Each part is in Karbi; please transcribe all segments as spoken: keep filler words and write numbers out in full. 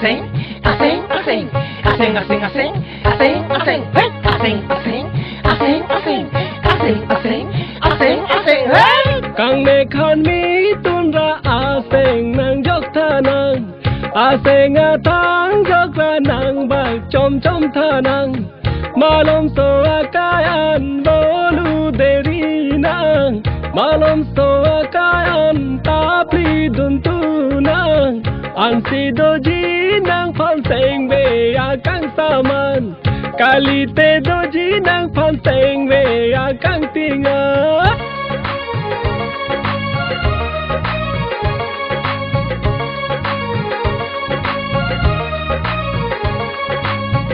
Aseng, aseng, aseng, aseng, aseng, aseng, aseng, aseng, hey! Aseng, aseng, aseng, aseng, aseng, aseng, aseng, aseng, hey! Kangnek hanmi tunra aseng nangjok tha nang, aseng athang jokra nang bak chom chom tha nang. Malomso akai an bolu deri nang, malomso akai an tapli duntu nang. Ansi doji nangphan sengve akang saman, kalite doji nangphan sengve akang tinga.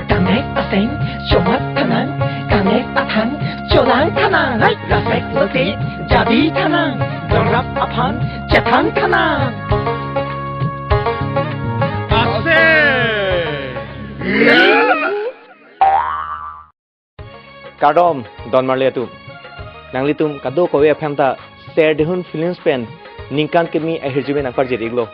Kangnek aseng chomat tha nang, kangnek athang cholang tha nang, hai, rasek lote jadi tha nang, dongrap aphan chethan tha nang. Aseng. Kardom, don marli atum. Nanglitum kadokave aphan ta Ser Dehun Films pen ningkan kimi ahirjume nangparjir-iklo.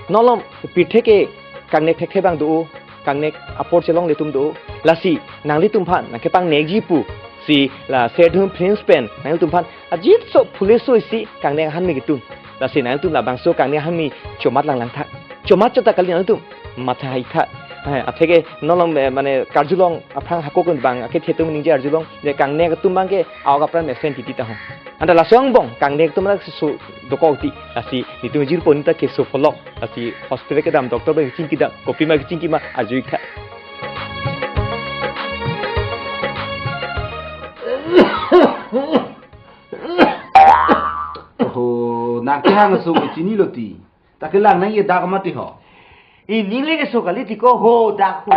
Non malom pirthe ke kangnek thekthe abang do, kangnek apor chelongle atum do. Lasi nanglitum aphan nangkepangnek ji pusi la Ser Dehun Films pen nanglitum aphan ajitso phule so isi kangnek hanmi ketun. Lasi nanglitum labangso kangnek hanmi chomat lang lang tha. Chomat chot ta kali, nanglitum matha hai tha. Eh, atheke non malom, eh, mane karjulong aphrang hako kun bang ake thetung ningje arjulong, je kangnek atum abang ke aok apran mesen titi ta ho. Anta laso angbong kangnek atum rak so dokok ti, lasi netum jirpo, neta keso pholok, lasi hospital kedam, doctor abang kechingki dam, kopi ma kechingki ma arju-ik tha. Oho, nang kehang so chinilo ti. Ta kelang nangji dak mati ho. Ini le keso kali ti ko ho, dak ho.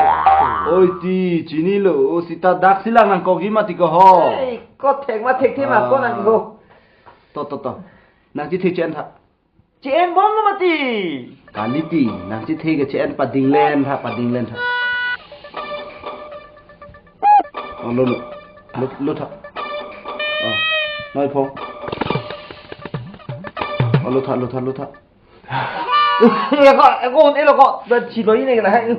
Oi ti, chinilo, o sita daksi lang nangkokji mati ko ho. Ei, ko thek ma thekthe ma ko nang ho. To, to, to. Nang chethe che-en tha. Che-en bom lo mati. Kali ti, nang chethe ke che-en padinglen tha, padinglen tha. Oh, lo, lo. Lo, lo tha. Oh, noi phong. Oh, lo tha, lo tha, lo tha. Eko, eko, un-elo ko. Da chilo ini kena hai.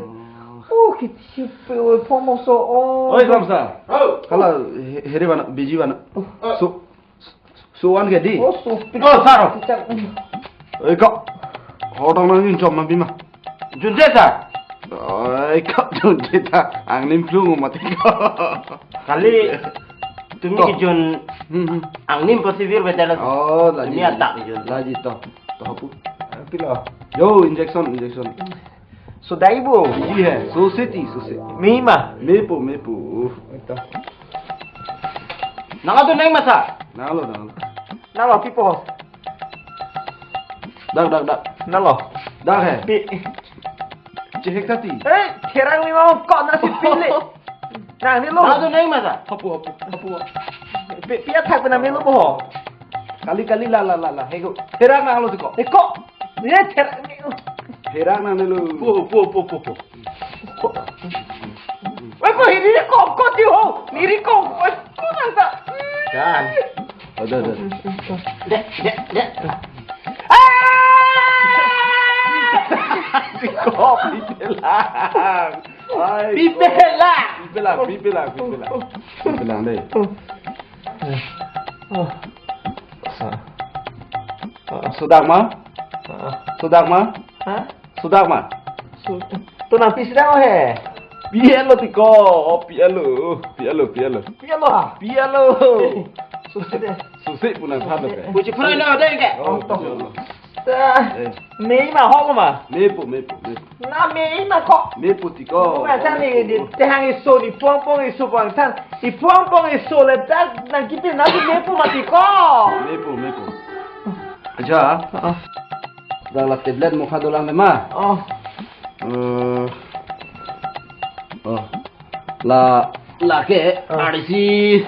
Oh, kiti pe oi phong moso. Oh. Oi, Kramsa. Oh. Hala, he-, here vana, biji vana. Oh. So, so one ke di. Oh, so. Oh, saro. Oi, ko. Hodong nang yun chom ma bima. Junte ta. Oi, ko junte ta. Angnim phlung mati ko. Kali tumi to. Kijun. Hmm, hmm. Angnim pasivir betul. Oh, lagi. Tumi atak kijun. Lagi to. To hapu. Pilo. Yo, injection, injection. So dai bo. Ji hai, so se ti, so se. Mei ma. Mepo, mepo. Ito. Nang atu neng masa. Nanglo, nanglo. Nanglo, pipo. Dak, dak, dak. Nanglo. Dak hai. Pi. Chehek tati. Eh, therang ni mau kok nasi pili. Nang ni lo. Nang tu neng masa. Hapu, hapu, hapu. Pi, pi athak pena melo bo. Kali, kali, la, la, la, la. Hego. Therang nanglo tiko. Eko. Ye therang ni. Therang nanglo. Po, po, po, po, po. Oi, ko hiri ko, ko ti ho. Niri ko, ko, ko nang ta. Kan. Ada, ada. Dek, dek, dek. Ah! Tiko, pipelang. Ai. Pipelang. Pipelang, pipelang, pipelang. Pipelang dei. Oh. Oh. Sa. Oh. Sudak ma? Oh. Sudak ma? Hah? Sudak ma? Su-, tu nang pi sedang oh he? Pi-et lo tiko, oh, pi-et lo, pi-et lo, pi-et lo. Pi-et lo ha? Pi-et lo. Susi dei. Susi pu nangthan lo ke. Puji pura na dei ke. Oh, to. Pi-et lo. Ta, eh. Mei ma hok ma? Mepo, mepo, mepo. Na mei ma ko. Mepo tiko. Ma than ni, ni tehang iso, ni pong pong iso pong than. Ni pong pong iso le dak nang kipi na mepo ma tiko. Mepo, mepo. Acha. Ah. Dak la tablet mokha dolang le ma. Oh. Eh. Oh. La, la ke, ah. Arisi.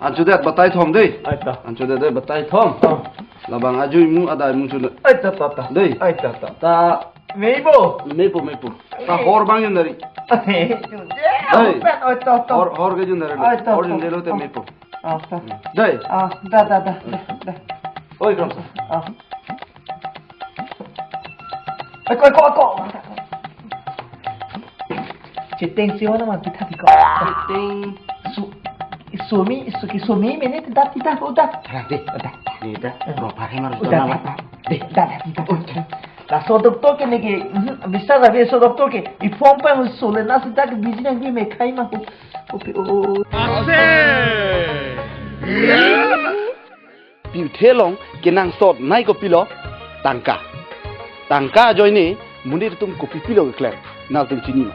Anchodet batai thom dei. Ai ta. Anchodet dei batai thom. Ah. Labang ajui mu adai mu chun. Ai ta, ta, ta. Dei. Ai ta, ta. Ta. Mei bo. Mepo, mepo. Ta hor abang jun dari. Ai, jun de. Dei. Pen, oi, to, to. Hor, hor ke jun dari. Ai, to, hor to. Jun de lo te mepo. Ah, ta. Dei. Ah, da, da, da, da, da. Oi, Kramsa. Ah. Eko, eko, eko. Cheteng si mana ma kita piko. Cheteng. Su, sumi, su ki sumi mene tidak tidak udah. Ada. Ada. Ni dah. Eh. Ro paham harus udah, udah. Ada. Deh, dah, dah, dah, dah. Laso doktor ke neke, mhm, bisa lah, bisa doktor ke. I form pa sole na sita ke biji nang ke mekhai ma ko. Oke, oh, oh. Ase. Pirthe along kenangsot nai kopilo, tangka. Tangka ajoine monit atum kopi pilo keklem, nangtum chini ma?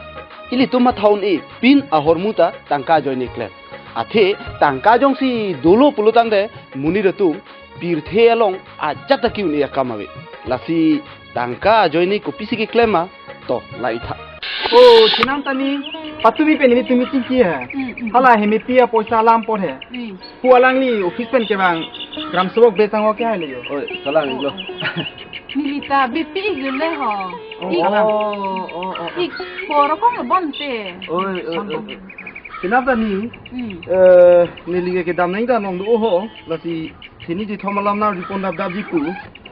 Ilitum matha un-e, pin ahormu ta tangka ajoine klem. Athe tangka jongsi dolo pulotangte monit atum pirthe along ajat ta ke-un-e akam ave. Lasi tangka ajoine kopisi keklem ma? To, la-itha. Oh, chenam tani, patumi pen nelitum chingki he. Hmm, hmm. Hala hemepi apoisa alam apot he. Hmm. Pu alangli office pen kevang gram sobok besang oke hai le yo. Oi, kalang iklo. Neli ta B P ik le ho. Oh, ik, oh, oh, oh. Ik poro kong bonte. Oi, oi, oi. Chenam tani, hmm, eh, neli ke kedam nang ta nong do ho, lasi sini di thom alam na ripon dap dap di pu.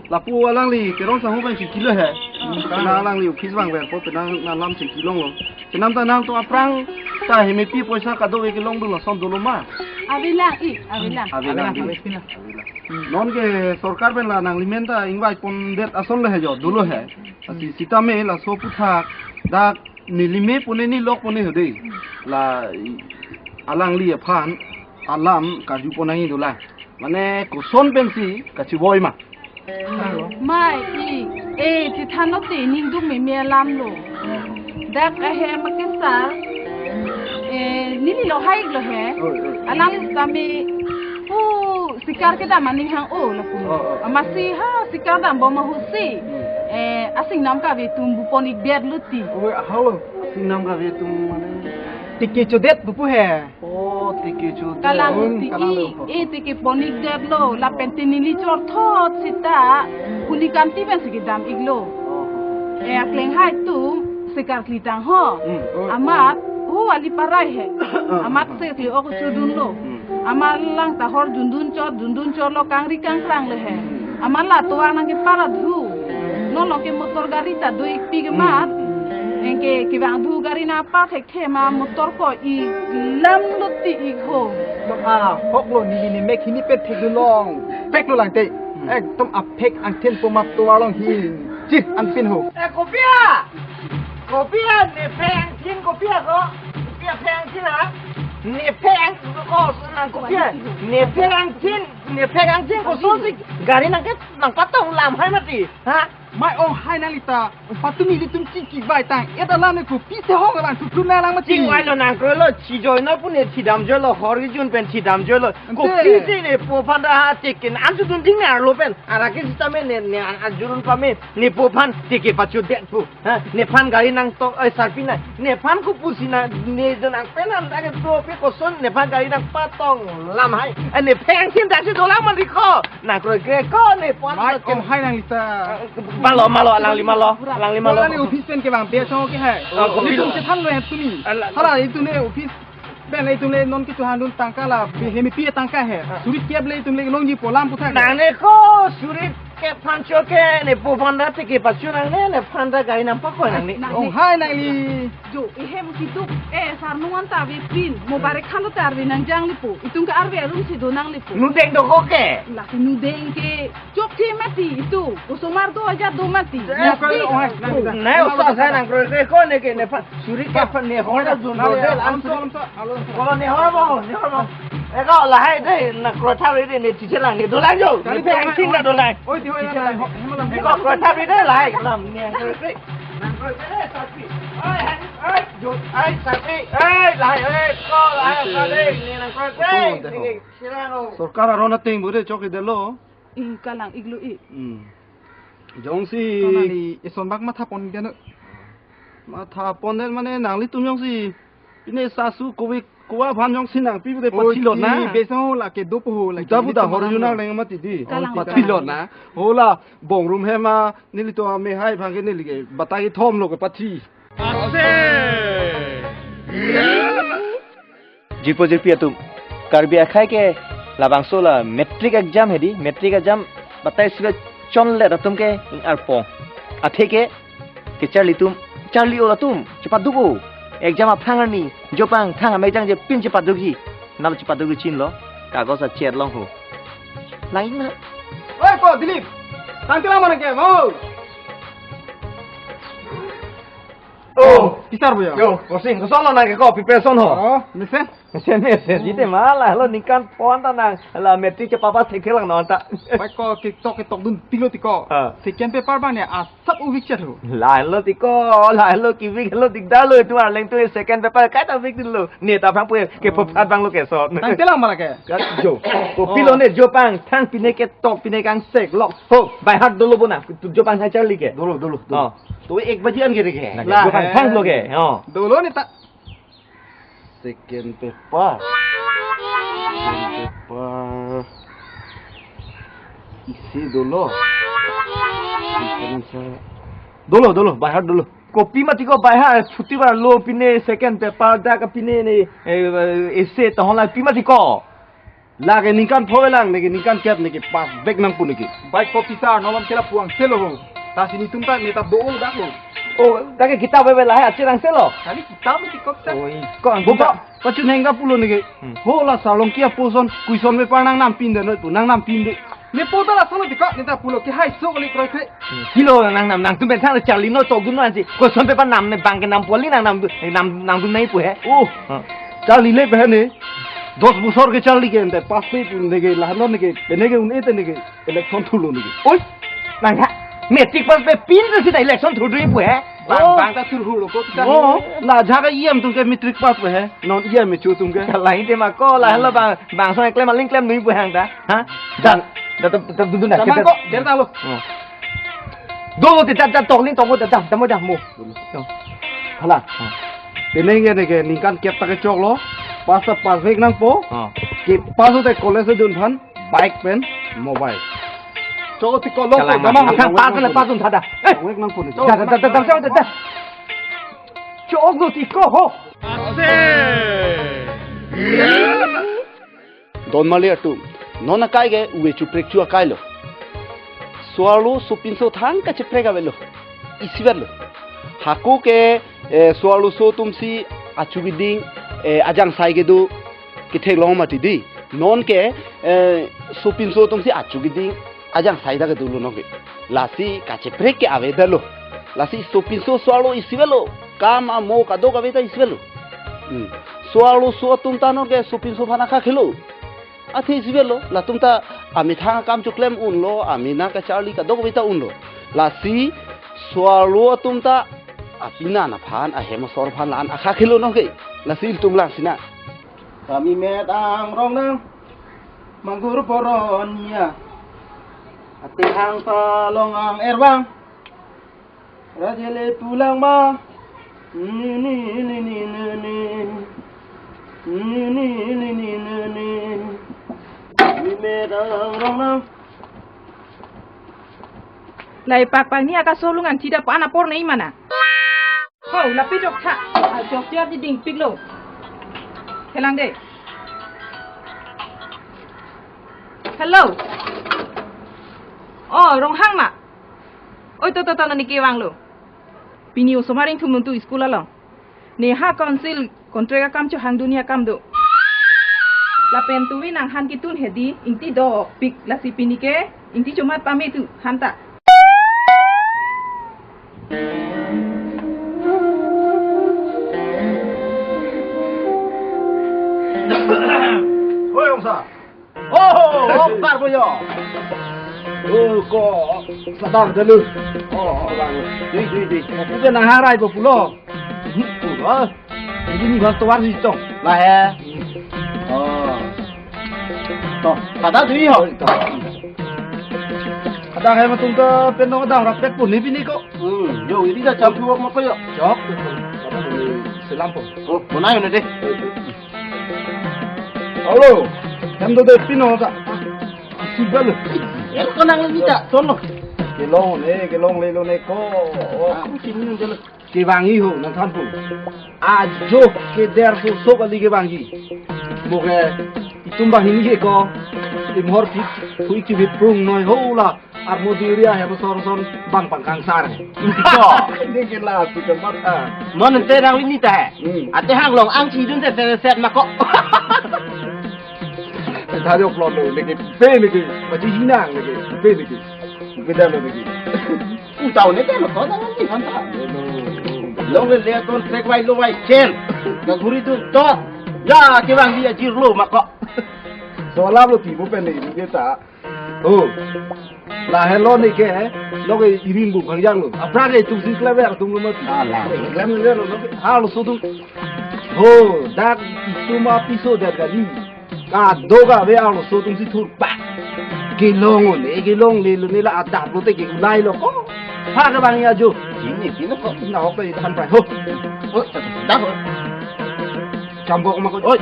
Lapu alangli kerong sang pen chingkilo he. Hmm. Karena alangli office vang pen po, penang na alam chingkilonglo. Chenam ta nangtum aphrang ta hemepi poisa kadokave kelong dolo, lason dolo ma? Avelang ik, avelang. Avelang, avelang, ik. Avelang. Hmm. Non ke sorkar pen la nanglimen ta ingvai pondet ason le he jo, dolo he. Lasi sitame laso aphuthak dak neli me pone, neli lok pone ho dei. La i, alangli aphan alam karju pon nangji dolang. Mane koson pensi kachiboi ma? Mai, i, e, chethan lote ningduk meme alam lo. Dak ahem akesar, e, neli lo hai lo he. Oi, oi. Alang tame, pu sikar kedam aning hang-o lapu. Oh, oh. Amatsi ha sikar dambom ahutsi. Hmm. E, asingnam kave atum bupon ikdet lo ti. Oi, ahalo. Asingnam kave atum mane tiki chodet bupu he. Oh, tiki chodet. Kalang, hmm, ti kalang i, lo. E tiki pon ikdet lo, lapen ti neli chorthot sita, unikanti pensi kedam iklo. Oh. E akleng hai atum sikar klitang ho. Hmm. Oh, amat, oh, hu ali parai he. Ah, amat ah, ah. Sikli ok chodunlo. Hmm. Amat lang ta hor dundun chot, dundun chot lo kangri kangkrang le he. Hmm. Amat la tovar nang kepara dhu. Non lo ke motor gari ta do ikpi ke mat. Hmm. Anke kevang dhu gari nangpark thekthe ma motor ko ik lam lo ti ik ho. Tom ahok lo neli ne mek hini pet thekdun long. Pek lo lang te. Hmm. Ekdom aphek angthin pu ma tovar along hin. Chit anpin ho. Eh, kopi a? Kopi a, ne phek angthin kopi a ko? Kopi a phek angthin a? Ne phek ang ko nang kopi a? Ne phek angthin, ne phek angthin kosonsi gari nang ke nangpatong lam hai mati. Ha? Mai ong hai nangli ta, patumi ilitum chingki vai tang, et alam ne kopisi hong abang thuthu na lang mati. Chingvai lo nangkroi lo, chijoi no pu ne thidam joi lo, hor kejun pen thidam joi lo. Ante. Kopisi nepo aphan ta ha check ke, an chudun ding ne arlo pen, ara ke sitame ne, ne an, an jurun pame, nepo aphan tiki pachu det pu. Ha, nephan gari nangtok, oi, sarpi na, nephan kopusi na, ne jo nang pen an ta ke to pe koson, nephan gari nangpatong lam hai. Eh, ne phek angthin ta si dolang mati ko. Nangkroi kre ko ne pon. Mai ong hai nangli ta. Malo, malo, alangli malo, alangli malo. Alangli office pen kevang be song ke hai. Oh, office. Ilitum chethan lo he tumi. Ala- Hala itum ne office pen le itum le non kitu handun tangka la be hemepi tangka he. Ah. Suri kep le itum le longji pu alam puthak. Nang ne ko suri kep phan cho ke nepo aphan ta tiki pachu nang ne, nephan ta gari nangpakoi nang ne. Nang ne. Ong hai nangli. Jo, ihem kiduk, eh, sarnung an ta ave pin, mo bare khalo ta arve nangjang lipo, itum ke arve arum si do nang lipo. Nudeng do ko ke? Lasi nudeng ke, chok the mati itum, osomar do aja do mati. Eh, nasi. Ko, oh, hai, nang, nang. Nai, osa sa nangkroi kre ko ne ke nephan, suri kephan ne hor ta dun do de, alam so, alam so, alam so. Ko ne hor bo, ne hor bo. Eh, ko lahai de, nangkroi thari de, ne chiche lang, ne dolang jo. Kali ne phek angthin ta dolang. Oi, ti hoi lang, hoi lang. Eh, ko kroi thari de, lahai, lam, ne kroi kre. Nangkroi kre, sarpi. Oi, hai, oi, jo, ai, sarpi. Oi, lahai, oi, ko, lahai, ko, de, ne nangkroi kre. Betul, betul. Ne, ne, sirano. Sorkar aron ateng bo de chok-i det lo. Ih, kalang iklo i. Hmm. Jongsi. Kanali, ison bak matha pon ke no. Matha pon det mane nanglitum jongsi. Pine sasu kovi kowa aphan jongsi nangpi bude. Oi, pathilot na. Ti beso la ke dopo ho la. Puta ke puta nelitum hor alam juna lo. Leng mati di. Kalang. Pathilot na. Hola, bong rum hema, nelitum ame hai aphan ke neli ke batai thom lo ke pathi. Ase. Jirpo jirpi atum, Karbi akhai ke labangso la matric exam hedi, matric exam batai sila chonlet atum ke ing arpong. Athe ke, kecharli atum, charli-o atum, chepaduk-o. Exam aphrang arni, jopang thang amejang je pin chepadukji. Nalo chepadukji chinilo. Kagos achet long ho. Lain na. Oi ko Dilip. Tangte lang mana ke? Mau. Oh, pisar boyo. Yo, Kosing, kosonlo nang ke ko, preparation ho. Oh, mesen. Mesen, mesen. Jite ma lahelo ningkan pon ta nang. La matric chepapas thekthelang non ta. Bai ko ketok ketok dun pilo tiko. Ah. Second paper bang ne asap uvik chet ho. Lahelo tiko, lahelo kivik lo dikdar lo itum arleng tu second paper kaita vik dunlo. Ne ta aphrang pu ke phopsat banglo keso. Tangte lang mana ke? Kat jo. Kopilo ne jopang thang pine ketok pine kangsek lok. Ho, by heart dolo bona. Tu jopang thang charli ke. Dolo, dolo, dolo. Oh. To ek baji an ke reke. Lake, lah, jopang eh. Thang lo ke. Oh. Dolo ne ta. Second paper. Second paper. Isi dolo. Dolo, dolo, by heart dolo. Kopi mati ko by heart, chuti bar lo pine second paper dak pine ne, eh, essay tahon la pi mati ko. Lake ningkan pho lang neke ningkan kep neke pass back nangpo neke. Bai ko pisar nolom ke lapu angselo ho. Ta si netum ta ne ta do-ol dak ho. Oh, dak ke kitab ave lahai achir angselo. Kali kitab mati ko pisar. Oi, ko ang buka. Kitab. Pachu nengga pulo neke. Hmm. Ho la salong kia poson kuison me par nang nam pin de noi pu nang nam pin de. Ne po ta la solo tiko ne ta pulo ke hai so kali kroi kre. Helo nang nam nangtum pen thang charli no to gun no ansi. Kuison paper nam ne bang ke nam poli nang nam nam nangtum nai pu he. Oh. Ha. Charli le pe ne. Dos bosor ke charli ke ente pass pe pun de ke la no ne ke pene ke un-e te ne ke election thulo ne ke. Oi. Nang ha. Matric pass pe pin si ta election thudri pu he. Bang, oh. Bang ta thurhu lo ko kita. Oh, la jaka iyam tum ke matric pass pe he. Non iyam me chu tum ke. Lain te ma ko lahelo bang, bang so eklem aling klem nui pu hang ta. Ha? Dan, da, da, da, dun, dun, da, Tamang kita. Ko, der ta lo. Oh. Dolo te da, da, tok ling tok mo da, da, da mo da mo. Hala. Oh. Penang ya ne ke ningkan kep ta ke choklo. Pass ta pass back nangpo. Oh. Ke pass te college dun phan. Bike pen mobile. Chok ti kolong. Kalang ko, damang. Akhang ko, pas damang le ko. Pas dun thada. Eh. Wek nang pun. Chok da, da, da, da, da, da. Chok lo ti ko ho. Don Mali atum. Non akai ke uwe chuprek chu akai lo. Suarlo sopinso thang kacheprek avelo. Isivet lo. Hako ke, eh, suarlo so atum si achu keding, eh, ajang sai kedo kethek long mati di. Non ke, eh, sopinso atum si achu keding ajang sai ta kedo lo non ke. Lasi kacheprek ke avedetlo. Lasi sopinso suarlo isivet lo. Kam amo kadokave ta isivet lo. Hmm. Suarlo so atum ta non ke sopinso aphan akha khelo. Athe isivet lo, latum ta amethang akam choklem unlo, amena kacharli kadokave ta unlo. Lasi suarlo atum ta apinan aphan, ahem asor aphan la-an akha khelo non ke. Lasi ilitum lang sina. Kami met ang rong nang manggur boron ya. Ate hang ta long ang erwang. Rajele pulang ma. Ni, ni, ni, ni, ni, ni. Ni, ni, ni, ni, ni, ni. Ni me dang rong nang. Lai pakpak ni aka solung an tidak po ana por nei mana. Ho, lapi jok tha. Ah, jok jok di ding pik lo. Helang de. Hello. Oh, Ronghang ma. Oi, to, to, to, nani kevang lo. Pini osomar ingthum nuntu school along. Ne ha council contract akam cho hang dunia akam do. Lapen tuwi nang han kitun hedi, ingti dopik lasi pini ke, ingti chomat pame tu, hanta. Hoi, ongsa. Oh, oh, par boyo. Oh, ko sadar dalu. Oh, oh, bang. Dui, dui, dui. Aku ke nang harai bo pulo. Pulo. Ini ni bang tuar si tong. Lah ya. Oh. To, kada dui ho. Kada hai matung ke penong dang rapet pun ni bini ko. Hmm, yo ini dah campur mo ko yo. Chok. Selam po. Oh, mo na yo na de. Alo, hem do de pino ta. Sigal. Er ko nang lagi ta, tono. Kelong ne, kelong lelo ne ko. Aku sini nang jalan. Kevangji ho, nang thanpo. Ajo keder so so kali kevangji. Mo ke itum banghini ke ko. Imhor phit, phui ki bit prung noi ho la. Armo diri ahem ason ason bang pangkangsar. Ito. Ini kila si kemat ah. Mon ente nang ini ta he. Hmm. Ate hang long angchidun te te set mako. Tadi upload lo lagi pe lagi. Baji hinang lagi pe lagi. Beda lo lagi. Utau ne kan ko ta ni kan ta. Lo le le ton trek wai lo wai chen. Ka guri tu to. Ya ke bang dia jir lo mako. So la lo ti mo pen ni dia ta. Oh. Lahelo neke, lo ke iring bu khangjang lo. Apra ke tumsi klever atum lo mati. Ah, la. Klem le lo, lo ke, ah, lo so tum. Ho, dak itum apiso dak kali. Kado kave, ah, lo so tumsi thur pa. Kelong ne, kelong le lo ne la adap lo te ke ulai lo ko. Ha ke bang ya jo. Ini, ini ko. Na ok pe than pai. Ho. Oh, dah. Chambok ma ko. Oi.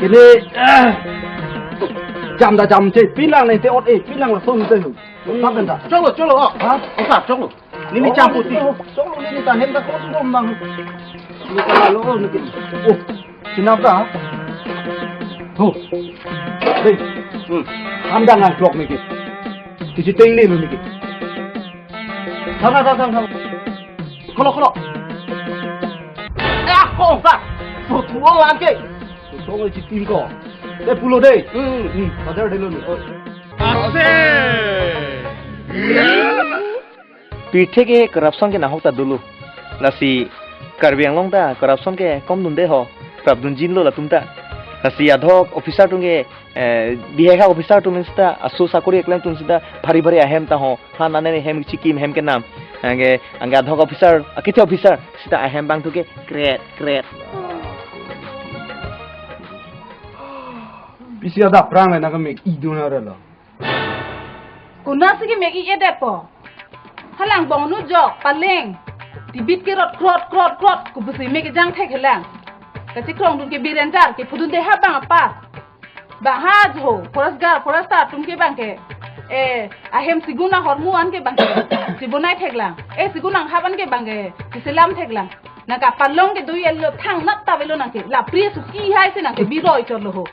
Kene, ah, jam da jam che, pinlang ne te ot e, pinlang la song te hu. Sap da. Cholo, cholo, oh. Ha? Oh, sap, cholo. Nini champu ti. Oh, cholo nini ta hem ta ko tu dom nang. Ni ta lo ni ke. Oh, chinap ta. Ho. Dei. Hmm. Ham da nang blok ni ke. Ti chi ting ni lo ni ke. Thang, thang, thang, thang, thang. Kholo, kholo. Eh, ah, kong sa. So, thuang lang ke. So, thuang le chitim ko. Te pulo dei. Hmm. Hmm, padar dei lo ni. Ase. Pirthe ke corruption ke nahok ta dolo. Lasi Karbi Anglong ta corruption ke kom dunde ho. Prap dunjin lo latum ta. Lasi adhok officer atum ke, eh, bihek ha officer atum sita, aso sakori eklem atum sita, bhari bhari ahem ta ho. Ha nane hem chikim hem kenam. Anke, anke adhok officer, akithe officer, sita ahem bang thu ke kret, kret. Pisi ada prang le na kami idun ada lo. Konatsi kemek-ik-edet po. Halang bong nu jok, paleng. Tibit kerot, krot, krot, krot. Kopusi mek kejang thek helang. Kachikrong dun ke biren jar, kepu dunde ha bang apar. Bang ha jo, forest guard, forest star atum ke bang ke. Eh, ahem sigun ahormu an ke bang ke. Chibonai theklang. Eh, sigun anghap an ke bang ke. Chiselam theklang. Nang kapalong ke dui elo thangnat ta avelo nang ke. La pri suki hai si nang ke biroi chot lo ho.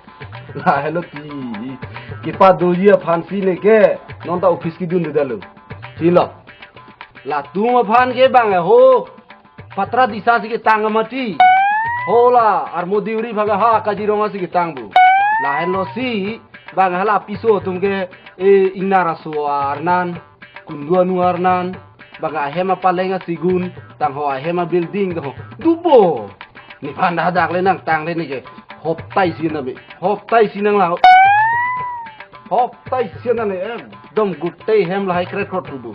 Lahelo ti. Kepadoji aphan si neke. Non ta office kedunde detlo. Chilo. Latum aphan ke bang ho. Patra disa si ketang mati. Ho la armo diuri bang ha Kaziranga si ketang bu. Lahelo si bang hala piso atum ke, eh, ingnar aso arnan. Kundu anu arnan, bang ahem apaleng asigun, tang ho ahem abuilding, tang ho. Dubo. Nephan dak le nangtang le neke. Hoptai si nang be. Hoptai si nang lang. Hoptai si nang le, eh. Dom gutei hem lahai kret krot tudu.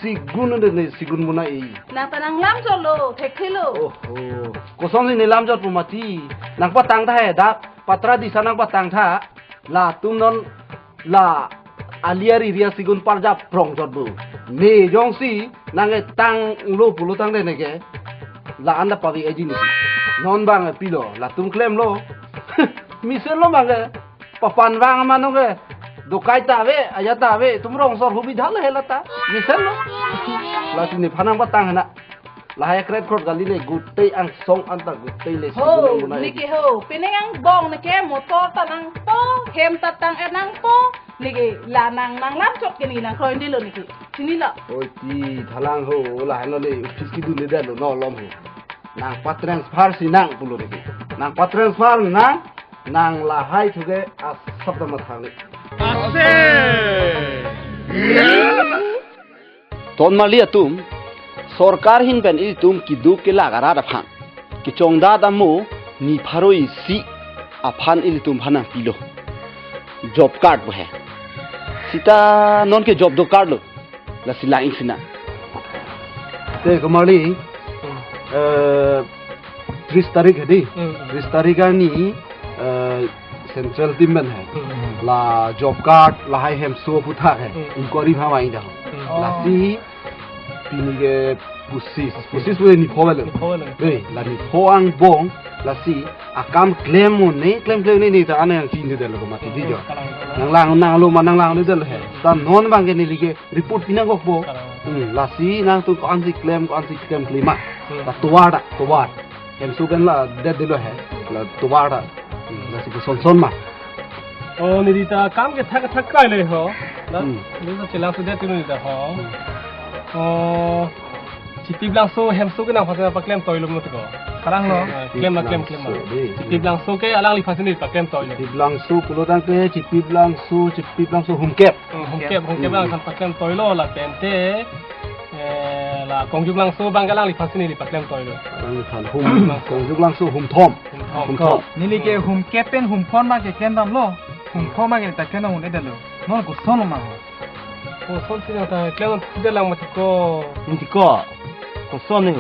Sigun ne ne sigun muna i. Nang ta nanglam chot lo, thekthe lo. Oho. Koson si nelam chot pu mati. Nangpatang tha he dak. Patra disa nangpatang tha. Latum non la ali ari ria sigun parjap prong chot bu. Ne jongsi nangke tanglo pulo tangte neke. La anda pavi eji ni. Non bang pilo, latum klemlo. Mesen lo bang ke. Papan bang mano ke. Dokai ta ave, aja ta ave, tum rong sor hubi dhal he lata. Mesen lo. Lasi nephan nangpatang hena. Lahai kret krot kali le gutei angsong anta gutei le. Ho, sigun muna neke ho. Penang angbong neke motor ta nangpo, hem ta tang-et nangpo. Neke la nang nanglam chot ke ne nangkroi dilo neke. Chinilo. Oi ti thalang ho, lahai lo le office kedunde detlo no lom ho. Nangpa-transfer si nang pulo neke. Nangpa-transfer nang, nang lahai thu ke asap ta mathang le. Ase. Ton marli atum, sorkar ahin pen ilitum keduk kelak arat aphan kechongdat amo ni pharo isi aphan ilitum aphan nangpilo. Job card bo he. Sita non ke job do card lo. Lasi lang-ik si nang. Te komarli, eh, tris tarik hedi. Hmm. Tris tarik arni, eh, central team pen he. Hmm. La job card, lahai hemso aphuthak he. Hmm. Inquiry pha mai dah. Hmm. Lasi pini ke pusis. Pusis. Pusis pule nipho velo. Nipho velo. Eh, la nipho angbong, lasi akam klem mo ne, klem klem ne, ne ta ane nangchinine detlo mati di jo. Hmm, kalang, kalang. Nanglang, nanglo ma nanglang ne detlo he. Ta non bang ke neli ke report pi nangkokpo. Kalang. Hmm, lasi nangtum ko-ansi klem, ko-ansi klem klem ma. Hmm. La tovar ta, tovar. Hemso pen la det detlo he. La tovar ta. Hmm, lasi ko son son ma. Oh, neli ta kam kethak kethak krai le ho. Na, Hmm. neli ta chelang sudet tu neli ta ho. Hmm. Oh, Chitiplangso hemso ke nangphan paklem toilo mo tiko. Kalang lo. Eh, klem ma, klem, klem ma. Chitiplangso, dei. Chitiplangso ke alangliphan si neli paklem toilo. Chitiplangso pulo tangte, Chitiplangso, Chitiplangso humkep. Hmm, humkep, humkep Hmm. alangphan paklem toilo lapen te, eh, la Kongjuklangso abang ke alangliphan si neli paklem toilo. Alangliphan hum, Kongjuklangso humthom. Humthom. Humthom. Neli ke humkep pen humphon abang ke klem damlo. Humphon abang ke ta klem dam un-edetlo. Non koson lo ma ho? Koson si nang ta klem dam si det lang ma tiko. Nang tiko. Koson ni.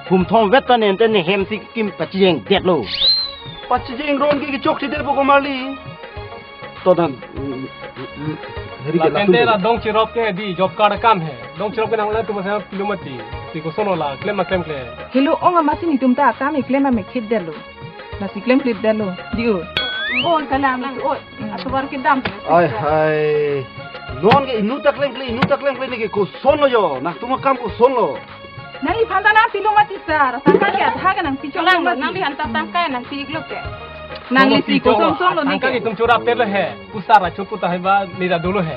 Humthom vet ta nente ne hem si kim pachijeng detlo. Pachijeng ron ke kechok si det po komarli. To dan, mm, mm, mm, heri ke latum tente ke la dong chirop ke dei, job card akam he. Dong chirop ke nang la tu masa pilo mati. Si koson lo la, klem ma klemkle. Helo ong amatsi netum ta akam keklem ma mekthit detlo. Lasi klemkle detlo, dei o. Oh, kalang lo, oh. Hmm. Atovar kedam. Ai, hai. Non ke inut ta klemkle, inut ta klemkle, ne ke koson lo jo. Nangtum akam koson lo. Nangliphan ta nangpilo mati sir. Tangka ke adha ke nangpichok. Kalang lo, mati. Nangliphan ta tangka nangpi-iklo ke. Nangli si koson koson lo ne tangka ke. Itum chorap-et lo he. Pusar la choput ta hai ba neli ta dolo he.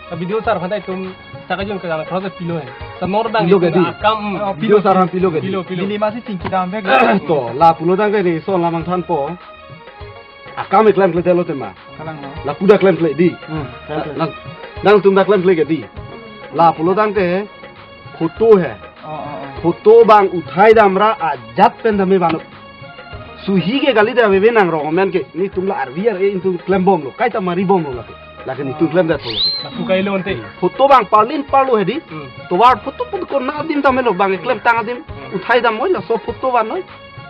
Ka B D O sir aphan ta itum saka jun ka jana khros pilo he. Sa nor dang pilo ke dei? Akam, hmm. Oh, B D O sir aphan pilo ke dei? Pilo, pilo. Neli masi chingki dam bek. To, la pulo tangte neli son la mangthanpo. Akam klemkle detlo tema. Kalang lo. Lapu ta klemkle dei. Hmm, klemkle. Nang, nangtum ta klemkle ke dei. La pulo tangte photo he. Oh, oh, oh. Photo abang uthai damra ajat pen tame vano. Suhi ke kali ta veve nangrong amen ke. Netum la arvi ar-e itum klembomlo. Kaita maribomlo lake. Lake netum klemdetpo lake. Lapu kailo ante. Photo abang parlin parlo he dei. Hmm. Tovar photo photo konat adim tame lo abang klemtang adim. Hmm. Uthai dam noi laso photo vanoi.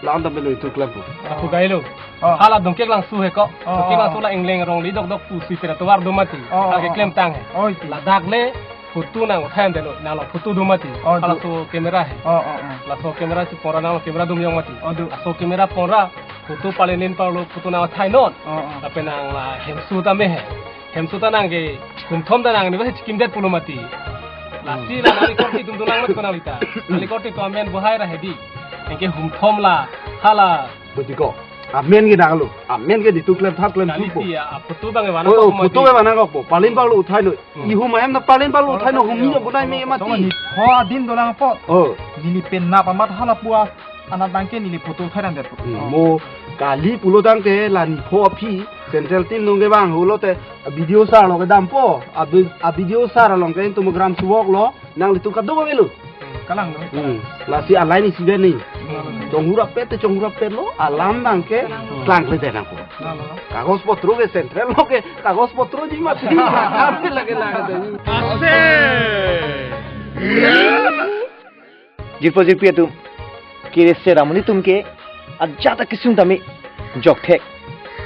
La-an tame lo itum klempo. Lapu kailo. Oh. Hala Dongkeklangso he ko. Oh, Dongkeklangso oh, oh. La Engleng arongli dokdok pusi pera tovar do mati. Oh, oh, oh. Hala keklemtang he. Oh, iti. Ladak le photo nang uthai damdetlo, nanglo photo do mati. Oh, do. Halaso camera he. Oh, oh, oh. Laso camera si pora nanglo camera dum jong mati. Oh, do. Laso camera pora photo parlin parlo photo nang uthai non. Oh, oh. Lapen nang la hemso tame he. Hemso ta nang ke humthom ta nang ne ba chikimdet pulo mati. Lasi la nangli korte itum dolang mati ko nangli ta. Nangli korte itum amen bohai ra he dei. Anke humthom la hala. Butiko. Amen ke nanglo. Amen ke netum klemthap klem nangli tupo. Ti ya, photo abang ke vana. Oh, photo abang ke vana kokpo. Parlin parlo uthai noi. Hmm. Ihum ahem ta parlin parlo uthai noi, hum ni jo bunai me mati. Ho adim dolang apot. Oh. Neli pen nap amat hala pu anat abang ke neli photo uthai damdet. Hmm, mo kali pulo tangte la nipho aphi central team nung ke bang hulo te B D O sir lo kedampo, a B-, a B D O sir along ke itum gram suwok lo, nanglitum kadokave lo. Kalang lo. Hmm, lasi alai ni sibe ni. Hmm. Chonghurap pet te chonghurap pet lo, alam abang ke klangkle det nangpo. Kalang lo. Kagos potro ke central lo ke, kagos potro ji mati. Lake lake. Ase. Jirpo jirpi atum, kere sera amonit atum ke ajat akesung tame jokthek.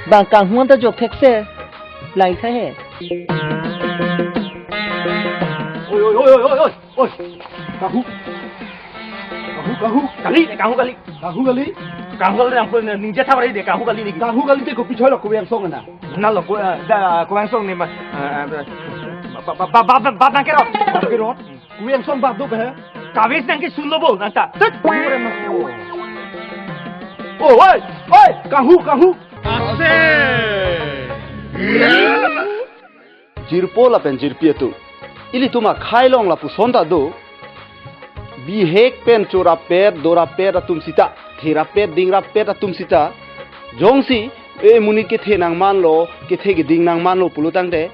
Bang kanghon ta jokthek se, lai tha he. Oi, oi, oi, oi, oi, oi, oi. Kahu. Kahu, kahu. Kali, kahu kali. Kahu kali. Kahu kali nang pun ningje thabar de kahu kali ni. Kahu kali te kopi choi lo ko yang song na. Na lo ko, eh, da, ko yang song ni ma. Eh, eh, ba, ba, ba, ba, ba, ba, nang kerot. Kerot. Kuwi angsong bak do he. Kawis nang ke sunlo bo nang ta. Tet. Oh, oi, oi, kahu, kahu. Ase. Jirpo lapen jirpi atum. Ilitum akhai along lapuson ta do. Bihek pen chorap-et, dorap-et atum sita, therap-et, dingrap-et atum sita. Jongsi, e monit kethe nangmanlo, kethe keding nangmanlo pulo tangte,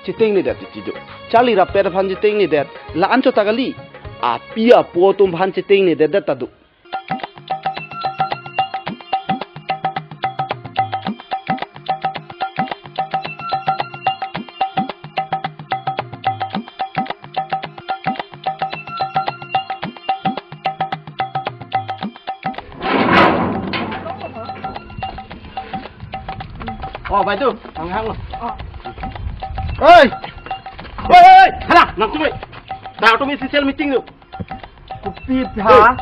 chetengne det titi do. Charli rap-et aphan chetengne det, la-an chot ta kali. Api apo atum aphan chetengne det det ta do. Oh, bai tu, hang hang lo. Oi! Oi, oi, oi! Hala, nangtum oi. Sir atum isi cell meeting do. Kopi pha?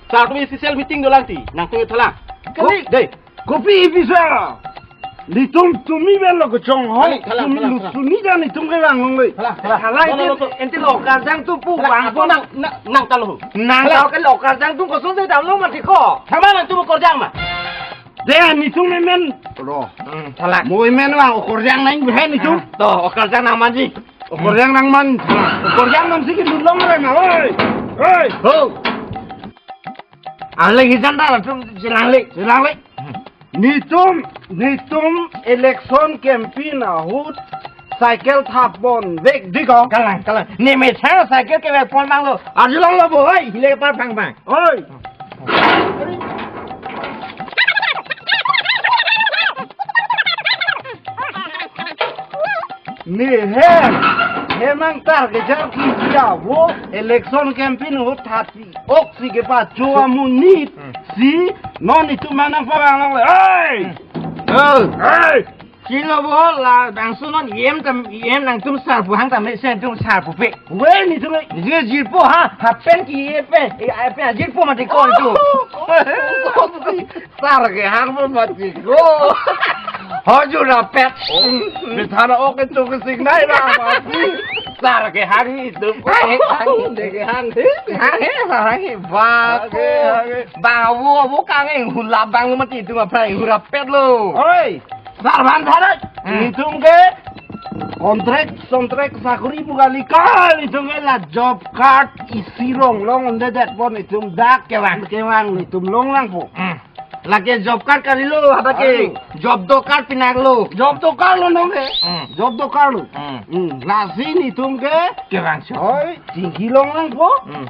Sir atum isi cell meeting do lang ti. Nangtum oi thala. Kali. Oh, dei. Kopi isi sir. Netum tumi ben lo kechonghong. Thala, thala, tumi thala, lusuni thala. Jan netum ke lang long le. Thala, thala. Thala. Lo, lo, lo, lo. Ente lo karjang tu pu. Thala, bang apo pon. Nang, nang, nang talo. Nang thala. Talo ke lo karjang tu koson se damlo mati ko. Thala nangtum karjang ma. De, nitum emen. Ro. Hmm, thalak. Mo emen lang, okorjang nang behe nitum. Ah, to, okorjang nang manji. Okorjang nang man. Okorjang nang si ke dulong re ma, oi. Oi. Ho. Ale hijan da tum silang le. Silang le. Nitum, nitum election campaign ahut cycle thap ponvek diko. Kalang, kalang. Ne methang cycle kevek pon abang lo. Arjulong lo bo, oi. Hile par phang phang. Oi. Ne hem, hemang tar kejar kiji avo, election campaign ahut thap-i ok si kepacho amonit, hmm, si non itum manang parang lang le. Hey! Hmm. Oh. Hey! Chilo bo la bangso non yem tam yem nangtum sar pu hang tam se tum sar pupe. We nitum. Ni jirpo ha, hapen ki yepe, e ape jirpo mati ko tu. Sar kehang pun mati ko. Hoju rapet. Methang ok ke chok sing nai ra mati. Sar kehang itum. Hang, hang, hang, hang. Hang, hang, hang. Ba ko. Hang, hang. Ba wo, wo kang eng hulap bang mati itum aprai hurapet lo. Oi. Sar ban tharai. Hmm. Itum ke contract, contract sakuri pu kali, kali itum ke la job card isi rong long onde det pon itum dak kevang, kevang itum long lang po. Hmm. Lake job card kali lo, hadak ke. Ayo. Job dokar pinak lo. Job dokar lo nong ke. Hmm. Job dokar lo. Hmm. Hmm. Lasi nitum ke. Kevang so. Oi, tinggi long lang po. Hmm.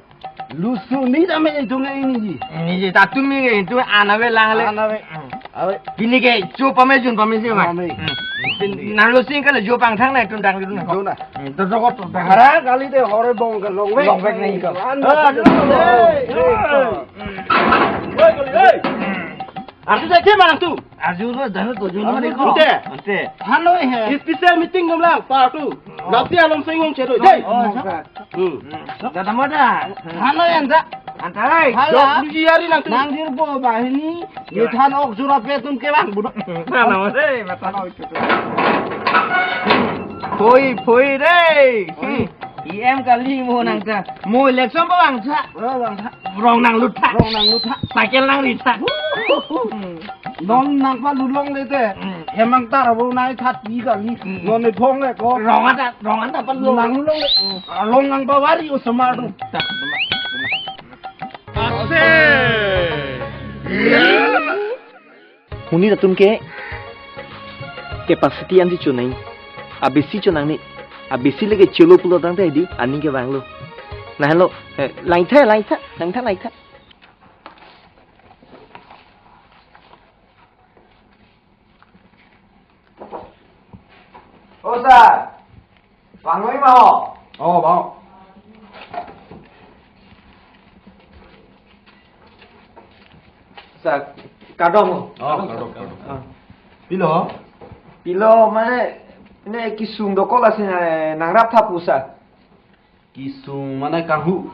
Lusu ni tame itum ke iniji. Iniji, tatum ni ke itum an ave lang le. An ave. Hmm. Ave. Pini ke cho pame jun pame si ma. Pame. Hmm. Nang lo sing kala jo pang thang na itum dang itum na. Jo na. Hmm, to joko to dang. Hara kali de hore bong ke long vek. Long vek nai ko. An. Ah, ave. Hey, hey. Hey. Hey, kali, hey. Hmm. Arju jake manang tu. Arju lo, dano to jun mari ko. Ante. Ante. Hano he. Special meeting dum lang, partu. Oh. Dapti alom sing wong chedo. Dei. Oh, oh, sir. Hmm. Dada moda. Hano anta. Anta, hai. Hala. Jok luji ari nangtum. Nang jirpo banghini. Ye than ok jura pe tum kevang budak. Sana mo dei, mata na itu. Phoi, phoi dei. Phoi. E M kali mo nangta. Mo election pa bang tha. Oh, bang tha. Rong nanglut tha. Rong nanglut tha. Cycle nangri tha. Non nangpalut longle te. Hmm. Hemang tar abo nai that pi kali. Hmm. Non ne phong le ko. Rong anta, rong anta palut. Nanglut longle. Hmm. Rong nangpavari osomar tu. Ta, ta, ta. Ase. Monit atum ke capacity ansi chonai. Abesi chonang ni. Abesi lake cholo pulo tangte di aning kevanglo. Nahelo, eh, langtha, langtha, langtha, langtha. O sir. Bang noi ma ho? Oh, bang. Sir, kardom. Oh, kardom, kardom. Ah. Pilo? Pilo mane, ne kesung dokok lasi, eh, nangrap tha pu sir. Kesung mane kanghu.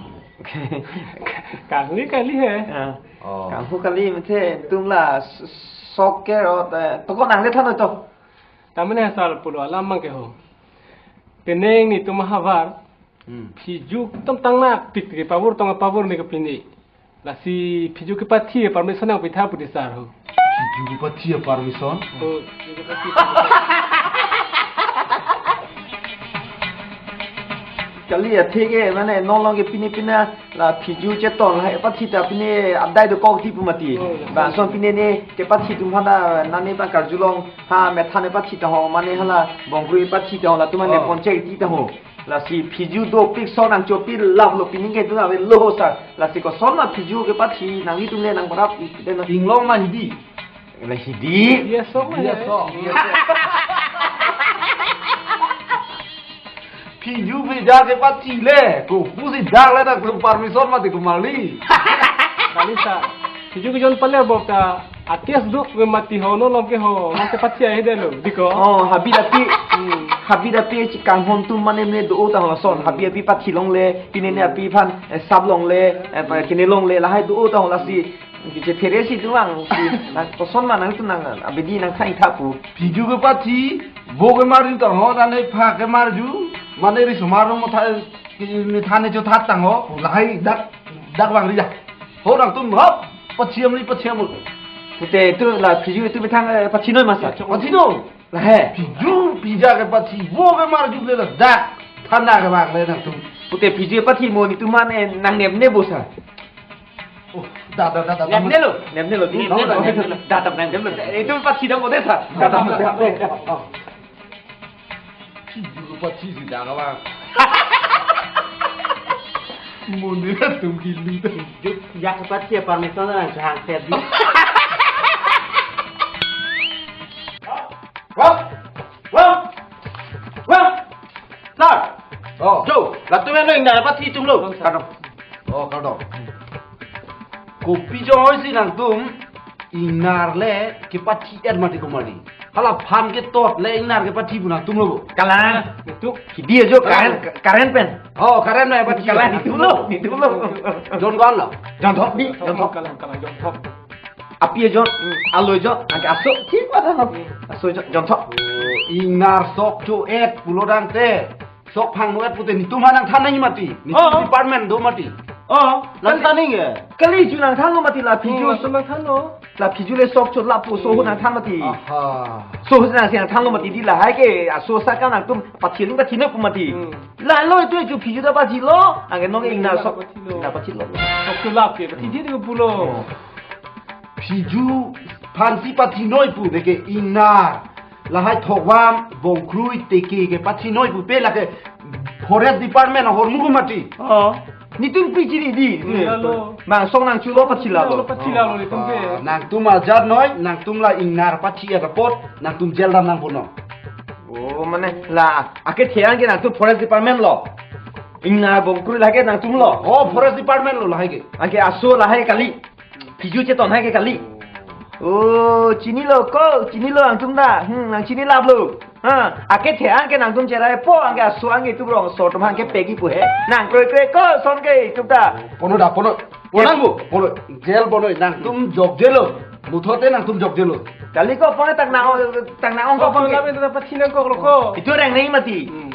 Kanghu kali he. Ah. Oh. Kanghu kali mate tum la s-, sok ke ro, eh, toko nangle tha noi to. Tamane sir pulo alam mang ke ho. Penang netum ahavar. Hmm. Phiju tum tang nak tik tik pavur tong pavur ni ke pini. Lasi phiju kepathi permission nangpi tha pu di sir ho. Phiju kepathi permission? Oh, phiju kepathi. Kali ya thik ke mane non along ke pini pini la phiju cheton la kepathi ta pini adai dokok ti pu mati. Oh, ya. Bangso pini ne kepathi atum aphan ta nani bang karjulong ha methan kepathi ta ho mane hala bongkrui kepathi ta ho latum mane, oh, ponchek ti ta ho. Lasi phiju dopik son nangchopik lap lo pini ke tu ave lo sir. Lasi koson ma phiju kepathi nanglitum le nangparap i-, den. Inglong ma hidi. Le hidi. Yes, sir. Yes, sir. Phiju phija kepathi le. Ko pusi dak le dak permission mati kumali. Kali sir. Phiju ke jon pale bok ta. Akes duk ke mati ho non along ke ho, non kepathi ahe de lo, diko. Oh, habi dapi, hmm, habi dapi chikang hon tum mane mane do ta ho son, habi api pathi longle, pini ne api aphan, eh, sap longle, eh, pa kene longle, lahai do ta ho lasi, kiche phere si tu ang, si, na koson ma nangtum nang, abidi nangthai tha pu. Phiju kepathi, bo kemar ta ho, tane pha kemarju, mane ri sumar mo tha, ki, ni thane cho that tang ho, lahai dak, dak bang ri ja. Ho nangtum hop, pathi amli, pathi amul. Pute itu la phiju itu methang, eh, pachinoi masa. Pachinoi. Lahai. Phiju, phija kepathi, vo kemarju le ladak. Thana kevang le nangtum. Pute phiju pathi mo netum aphan, eh, nangnemne bosa. Oh, da, da, da, da, da. Nemnelo, nemnelo, di. Nemnelo, nemnelo. Da, da, nemnelo. Itu pathi dam bote sa. Da, da, da, da. Oh. Phiju pathi si da kevang. Mo netum kilu. Juk, yak pathi permission na chang set di. Wah, wah, wah. Sir. Oh. Jo, latum eno ingnar pathi atum lo. Kardom. Oh, kardom. Kopi chonghoi si nangtum ingnar le kepathi-et mati ko mati. Hala phan ketot le ingnar kepathi pu nangtum lo bo. Kalang, itu hidi ajo current, current pen. Oh, current na pathi. Kalang, netum lo, netum lo. Jon ko-an lo? Jonthop di, Jonthop. Kalang, kalang, Jonthop. Api ajo, alo ajo, anke aso, thik pada lo. Aso ajo, Jonthop. Ingnar sok cho-et pulo tangte. Sok phangno-et pute netum aphan nangthan nangji mati. Netum, oh, department do mati. Oh, nangthan nangji. Kali ju nangthanlo mati la phiju. Hmm, laso nangthanlo. La phiju le sok cho lapu so ahut nangthan mati. Aha. So ahut nangsi nangthanlo mati di lahai ke aso saka nangtum pathi lung pathi ne pu mati. Hmm. Lalo itu ju phiju ta pathilo. Anke nonke ingnar sok. Pathilo. Ingnar pathilo. Sok cho lap ke pathi di pulo. Oh. Phiju aphansi pathinoi pu neke ingnar. Lahai Thokvam, Bongkrui, Teke kepathinoi pu pe lake Forest Department ahormu ko mati. Oh. Netum pi chiri di. Hmm, lalo. Mangsong nangchulo pathilalo. Lalo pathilalo netum ke. Ah, nangtum ajat noi, nangtum la ingnar pathi-et apot, nangtum jail dam nangpo non. Oh, mane la akethe-an ke nangtum Forest Department lo. Ingnar Bongkrui lahai ke nangtum lo. Oh, Forest Department lo lahai ke. Anke aso lahai kali. Phiju cheton hai ke kali. Oh, chinilo ko, chinilo nangtum ta. Hmm, nangchini laplo. Ha, akethe-an ke nangtum cherai po, anke aso anke itum rongso atum aphan ke pegi pu he. Nang kroikre ko, son ke itum ta. Pono da, pono. Ponang bu, pono. Jail pono, nangtum jok jail lo. Muthote nangtum jok jail lo. Kali ko pono tak nang, tak nang ong ko pono. Lapen ta pathi nangkok lo ko. Itu reng nangji mati. Hmm.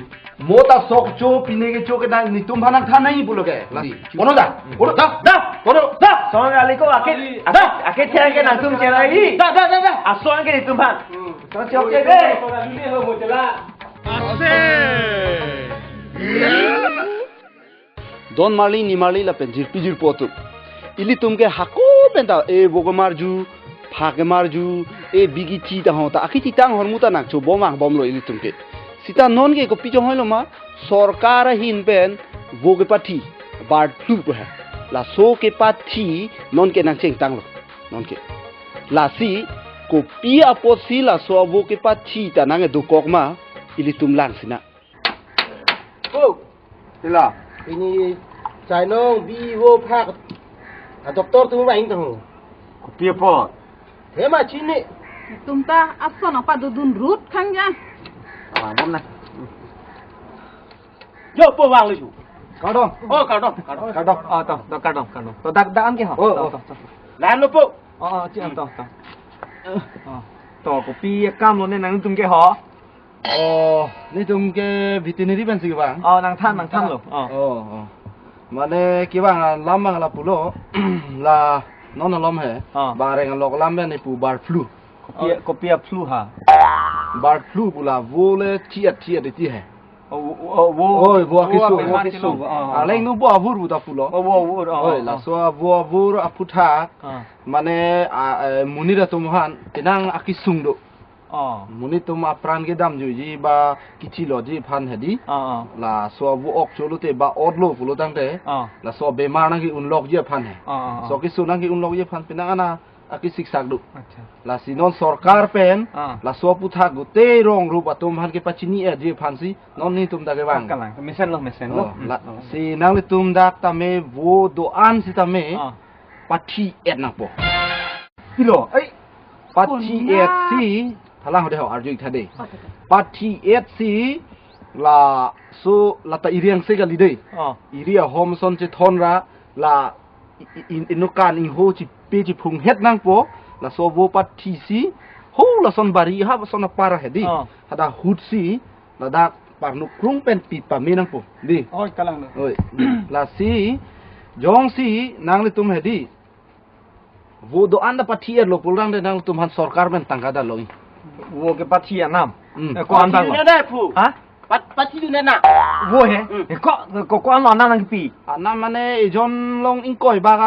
Mo ta sok cho, pine kecho ke nang netum aphan nangthan nangji pulo ke. Lasi. Pono da. Pono da. Da. Pono da. Son kali ko ake, da, akethe-an ke nangtum cherai. Da, da, da, da. Aso an ke netum aphan. Hmm. Son chok che de. Pono da lule ho mo chela. Ase. Don marli, ni marli lapen jirpi jirpo atum. Ilitum ke hako pen ta, e vo kemarju, pha kemarju, e bigi chi ta ho ta, akichi tang ahormu ta nangchobom vangbomlo ilitum ke. Sita nonke kopi chonghoilo ma, sorkar ahin pen vo kepathi, bird flu pu he. Laso kepathi nonke nangchengtanglo, nonke. Lasi, kopi apotsi laso vo kepathi ta nangkedokok ma, ilitum lang sinang. Oh. Sila. Pini chainong bi vo phak. A doctor atum vang tang ho. Kopi apot? He ma chini. Tum ta ason apa dudun rut khang ja. Ah, bom na. Jo po vang lu ju. Kardom. Oh, kardom, kardom. Kardom. Ah, to, to, kardom, kardom. To dak dak an ke ha. Oh, to, oh. To, to. Lain lo po. Oh, oh, chi an to, to. Oh. To kopi akam lo ne nangtum ke ho. Oh, netum ke veterinary pensi kevang? Oh, nangthan, nangthanlo. Oh. Oh, oh. Mane kevang alam abang lapulo, la non alom he. Oh. Bareng alok alam pen ipu bird flu. Kopi, oh, kopi a-flu ha? Bird flu pu la vo le thiat thiat iti he. Oh, vo, oh, vo. Oi, vo, vo akisung. Vo akisung. Oh, oh. Aleng nu vo avur pu ta pulo. Oh, vo avur, oh, oi, oh, laso vo avur aphuthak. Ah. Mane, a, eh, monit atum aphan, penang akisung do. Oh. Monit atum apran kedamjuiji ba kichiloji aphan hedi. Oh, oh. Laso vo ok cholo te ba otlo pulo tangte. Oh. Laso bemar nangke-unlokji aphan he. Oh, oh, oh. So kisu nangke-unlokji aphan penang ana akisiksak do. Acha. Lasi non sorkar pen, ah, laso aphuthak gotei rong rup atum aphan kepachini-etji aphansi, non netum ta kevang. Kalang, mesen lo, mesen lo. Oh, hmm, la, oh, si nanglitum dak tame vo do-an sitame, ah, pathi-et nangpo. Pilo, ai. Pathi-et si, thalang hode ho arju ik tha de. Pathi-et si, laso lata iri angse kali de. Oh. Iri ahom ason chethon ra, la i-, i-, in-, inut kan ingho chipe chiphunghet nangpo, laso vo pathisi, ho lason bari ha lason apar hedi. Oh. Hadak ahutsi, ladak parnok krung pen pipame nangpo. Di. Oi, kalang lo. Oi. Lasi, jongsi, nanglitum hedi. Vo do-an ta pathi-etlo pulang de nangtum aphan sorkar pen tangka dalo. Vo kepathi anam. Hmm. Eh, ko-an ta ko? Pathi dun na phu. Ha? Pat-, pathi dun na. Vo he? Hmm. Eh, ko, ko, ko-an lo anam nangpi? Anam mane ejon along ingkoi bak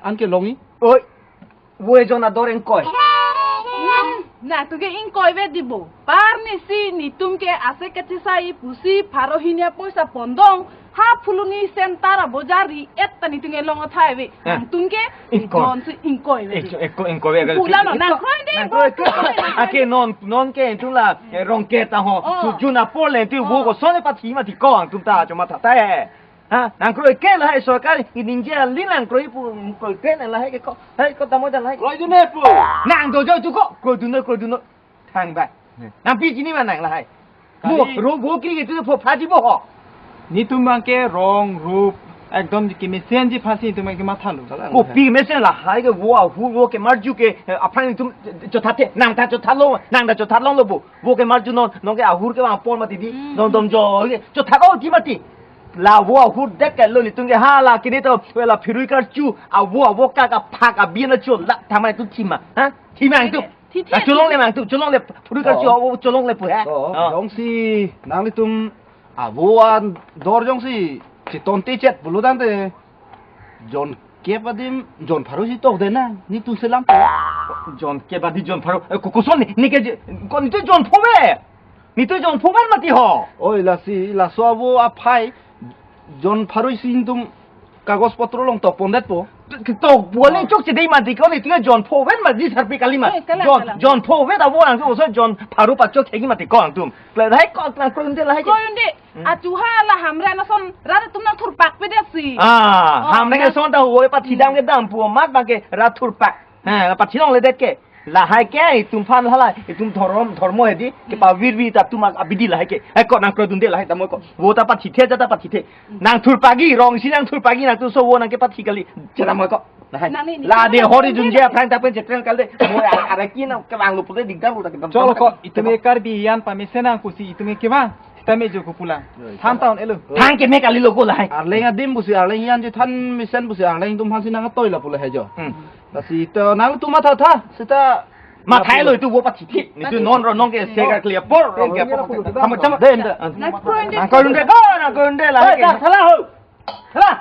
an kelong-i. Oi. Vo ejon ador ingkoi. Hmm, nangtum ke ingkoi ave di bo. Arnisi netum ke ase kachesai pusi pharo hini apoisa pondong. Ha Phuloni center abojar ri-et ta netum ke long athai ave. Eh. Nangtum ke ingkoi. Ejon si ingkoi ave. Ejo, eko, ingkoi ave. Pulang lo, nang kroi de, nang kroi, ingkoi, kroi. Ake non, non ke netum la, eh, rong ke ta ho. Oh. Sujun apor le netum, oh, vo koson pathi mati ko nangtum ta choma thata he. Ha, nang kroi ke lahai sorkar, iningje ali nang kroi pu, kroi ke nang lahai ke ko. Hai, ko tamo dan lahai. Kroi dun na phu. Nang do jo tu ko, kroi dun na, kroi dun na. Thang bai. Hmm. Nangpi chini ma nang lahai. Kali. Mo, ro bo kri ke tu pho phaji bo ho. Netum abang ke rong rup, ekdom kemesen ji aphansi netum abang ke mathalo. Kopi mesen lahai ke vo ahur vo kemarju ke, eh, aphrang netum chotha the, nang ta chotha lo, nang ta chotha longlo bo. Vo kemarju non, non ke ahur ke vang apor mati di, hmm, non dom jo, ke chotha ko di mati. La vo ahur det ke lo netum ke hala kini to, vela phirui karchu, avo avo ka ka phak abin acho la thamai tu thima, ha? Thima tu. Thi, thi, ah, cholongle nangtum, cholongle, phirui karchu, oh, avo cholongle pu he. Oh, oh. Jongsi nanglitum avo ador jongsi cheton te chet pulo tangte, jon kep adim, jon pharo si tok de na, netum selam. Jon kep adim jon pharo, eh, ko, koson ne, ne ke je, ko netum jon pho ave. Netum jon pho ave mati ho. Oi, lasi, laso avo aphai, jon pharo si netum kagos potro along tok pondet po. Tok po le chokche dei mati ko netum jon pho ave mati sarpi kali ma. Eh, kalang, jon, kalang. Jon pho ave ta vo nangtum so jon pharo pachok thegi mati ko nangtum. Lahai ko nang kroi dun de lahai ke. Kroi dun de. Hmm. Achu hala Hamren ason rat atum nangthurpak pe det si. Ah, oh, Hamren ason ta vo pathi dam kedam pu amat abang ke rat thurpak. Ha, pathi longledet ke. Lahai ke, itum aphan hala, itum dhorom, dhormo hedi, kepavirvir ta atum abidi lahai ke. Hai ko nang kroi dun de lahai tamo ko. Vo ta pathithe, ja ta pathithe. Nangthurpagi, rong si nangthurpagi, nangtum so vo nang kepathi kali. Chetamo ko. Lahai. Nang ni, ni la de hori junje aphrang ta pen chetren kali. Mo ara ki nang kevang lo pute digdar lo ta kedam. Cholo ko, itum e Karbi an pamesen nang pusi itum e kevang. Sitame jo ko pulang. Than ta un-elo. Than keme kali lo ko lahai. Arleng adim pusi arleng an je than mesen pusi arleng atum aphansi nang atoi la pu lahai jo. Hmm. Lasi to nangtum matha tha, seta matha lo itum vo pathi thi. Netum non ro non ke se ka clear por ro ke por. Tamo, tamo. Den, den. Nang kroi dun de. Nang kroi dun de ko, nang kroi dun de la. Hei, ke. Tha, thala ho. Thala.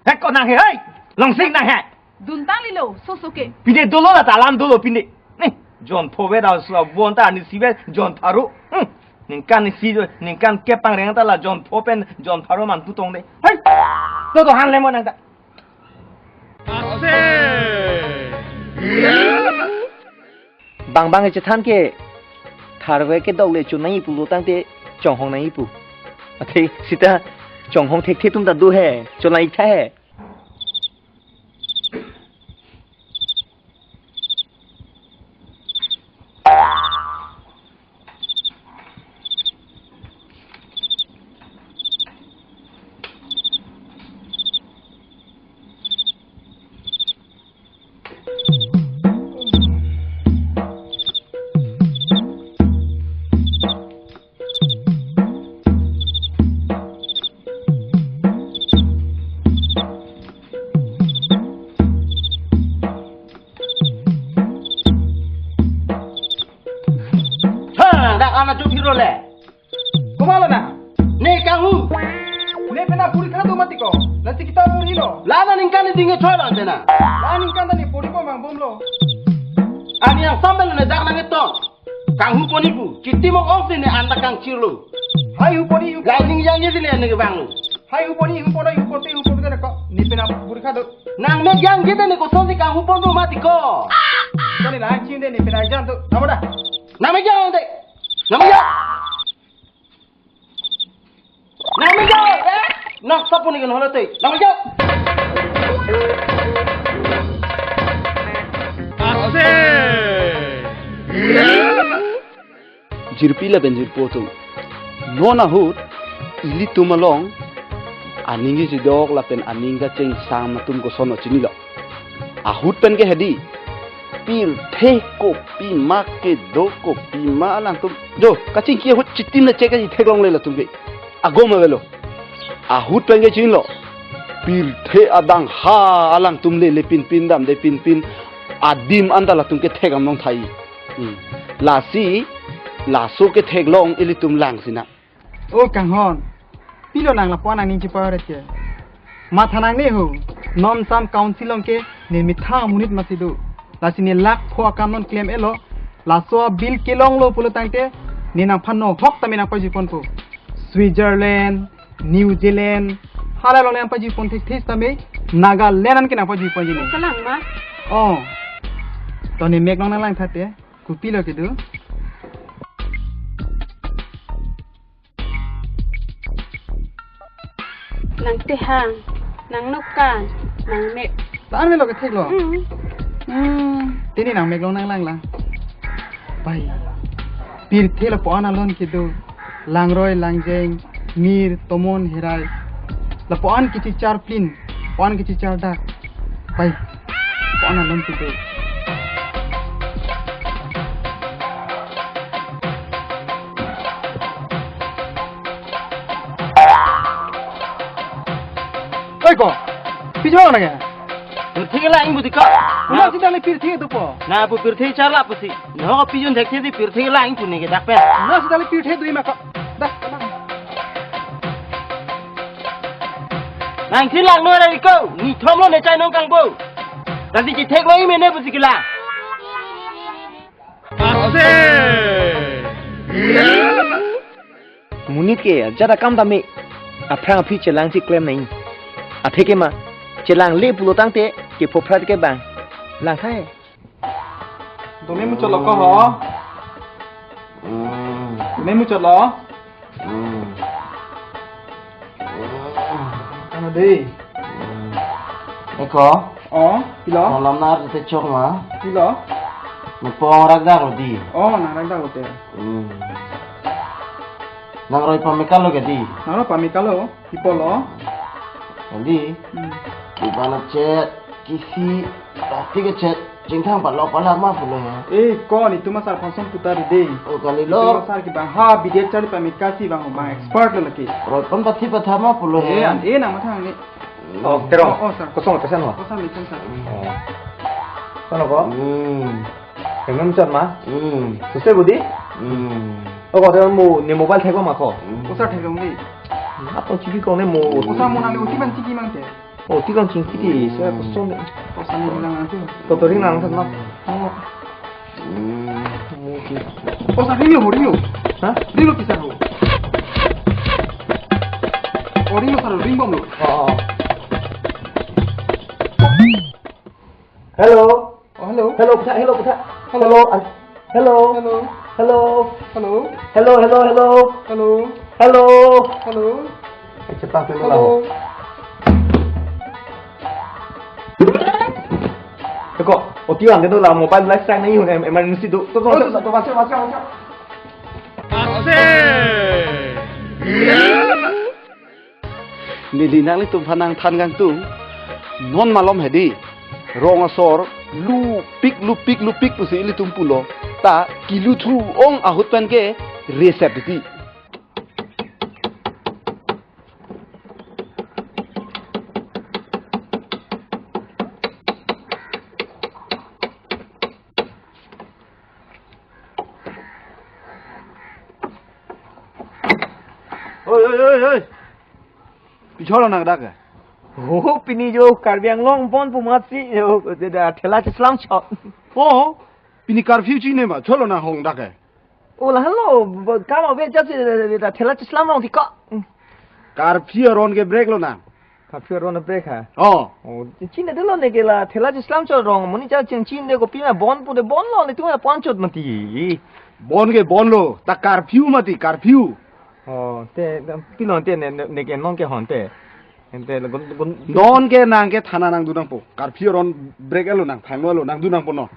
Hei ko nang he, hei. Longsing nang he. Dun tangli lo, soso ke. Pine dolo la ta alam dolo pine. Ni, jon pho ave ta so avo ta arnisi ave jon pharo. Hmm. Ningkan isi, ningkan kep pangreng ta la jon pho pen jon pharo man tu tong de. Hei. To to han le mo nang ta. Ase. Bang bang chethan ke tharve kedok le chonai pulo tangte chonghong nai pu. Athe seta chonghong thekthe atum ta do he, chonai tha he. Ha, dak anak jok hero le. Komat lo na? Ne kanghu. Ne pen aporikha do mati ko. Lasi kita pori lo. La na ningkan ne ding e choi lang de na. La ningkan ta ne pori ko mang bom lo. Ani yang sambil ne dak nang etong. Kanghu poni pu. Chiti mok ong si ne anta kangchir lo. Hai hu poni hu. Lai ning yang ye si le ne kevang lo. Hai hu poni hu poni hu poni hu poni ko. Ne pen aporikha do. Nang me yang kita ne koson si kanghu pon do mati ko. Ko ne la ching de ne pen ai jan do. Tamo da. Nang me yang de. Nang me yang. Nang me jawab, eh? Nang sapu ni kan hola tei. Nang me jawab. Ase. Jirpi lapen jirpo atum. Non ahut ilitum along aning kechedok lapen aning kachengsam atum koson chinilo. Ahut pen ke hedi. Pirthe kopima kedo kopima alangtum. Jo, kachingki ahut chitim le chek kachi theklongle latum ke. Agom avelo. Ahut pen ke chinilo. Pirthe adang ha alangtum lele pinpin damde pinpin. Adim anta latum kethek amlong thai. Hmm. Lasi, laso kethek long ilitum lang sinang. O kanghon, pilo nang lapu-an nangning chiparet ke? Matha nangne ho, non sam council along ke ne methang amonit masi do. Lasi ne lakh pho akam non klem-etlo, laso a-bill kelonglo pulo tangte, ne nangphan nohok tame nangpajui ponpo. Switzerland, New Zealand, hala along nangpajui pon thek thek tame, Nagaland an ke nangpajui ponji ne. Kalang ma? Oh. To ne mek along nanglang thate, kopilo kedo? Nang tehang, nang nokan, nang mek. Tan melo ketheklo. Hmm. Hmm. Tini nang mek along nanglang lang. Bai. Pirthe lapu-an alon kedo. Langroi, langjeng, mir, tomon, herai. Lapu-an kechichar plin, lapu-an kechichar dak. Bai. Lapu-an alon kedo. Oi ko, pi jor nang ya? Pirthe kelang ingpu ti ko. Na sita le pirthe dopo. Na pu pirthe charla pusi. No pi jun thekthek ti pirthe kelang ingpu ne ke dak pen. Na sita le pirthe do ma ko. Dak. Nang si lang no ra iko. Ni thom lo ne chai nong kangbo. Tadi chithek lo ime ne pusi kelang. Ase. Monit ke ajat akam tame aphrang aphi chelang chiklem nang. Atheke ma chelangle pulo tangte ke phoprat ke bang. Lang khai. Dome muchot lo ko ho. Hmm. Dome muchot lo. Hmm. Ano dei. Hmm. Eko. Oh, pilo? Malam nar te chok ma. Pilo? Mepong rak dak lo di. Oh, nang rak dak lo te. Hmm. Nangroi pamekal lo ke di. Nangroi pamekal lo, pi apot lo? Di. Hmm. Di bana chet, kisi, pasti ke chet. Chingthang palok palak ma pulo he. Eh, ko netum asar aphan son puta ri dei. Oh, kali lo. Netum asar ke bang ha bidet charli pamit kasi bang, bang expert lo lake. Roi pon pathi patha ma pulo he. Eh, an, eh, nang mathang ni. Oh, Terong. Oh, oh, sir. Kosong pesan ho? Oh, sir, ni sir. Oh. Kono ko? Hmm. Kemem chot ma? Hmm. Suse budi? Hmm. Oh, ko Terong mo, ne mobile thek ma ko? Hmm. Oh, sir, thek dong di. Apa chibi ko ne mo? Oh, sir, mo nang uti ban chiki mang te. Oh, tigang chingki di, saya kosong deh. Kosong ni bilang aja. Kotoring nang sama. Oh. Hmm. Oh, sir, ring lo, ring lo. Hah? Ring lo, kisar ho. Oh, ring lo, sir, ring bom lo. Oh, oh. Hello. Oh, hello. Hello, Putha, hello, Putha. Hello. Hello, ah, hello. Hello. Hello. Hello. Hello, hello, hello. Hello. Hello. Hello. Eh, cepat dulu lah. Hello. Eko, oti ang kedo la mobile life sang na yun, em-, emergency do. To, to, to, to, to, to, to, to. Neli nanglitum aphan nangthan kangtung, non malom hedi, rong asor lupik, lupik, lupik pusi ilitum pulo, ta keluthu ong ahut pen ke resep ti. Oi, oi, oi, oi. Pi cholo nang dak ke? Oh, pini jo Karbi Anglong bon pumat si, jo, de, de, thela cheslam chot. Oh, pini curfew chine ma, cholo nang hong dak ke? Oh, la hello, bo, kam ave jat si, de, de, de, thela cheslam long ti ko. Curfew aron ke break lo nang. Curfew aron break ha? Oh. Oh, chine de lo ne ke la, thela cheslam chot rong, moni cha chin chin de kopi ma bon pu de bon lo, netum aphan chot mati. Bon ke bon lo, ta curfew mati, curfew. Oh, te, te, pilon te ne, ne, ne ke non ke hon te. Ente le gun, gun. Non ke nang ke thana nangdun nangpo. Curfew aron break lo nang, thang lo nangdun nangpo non.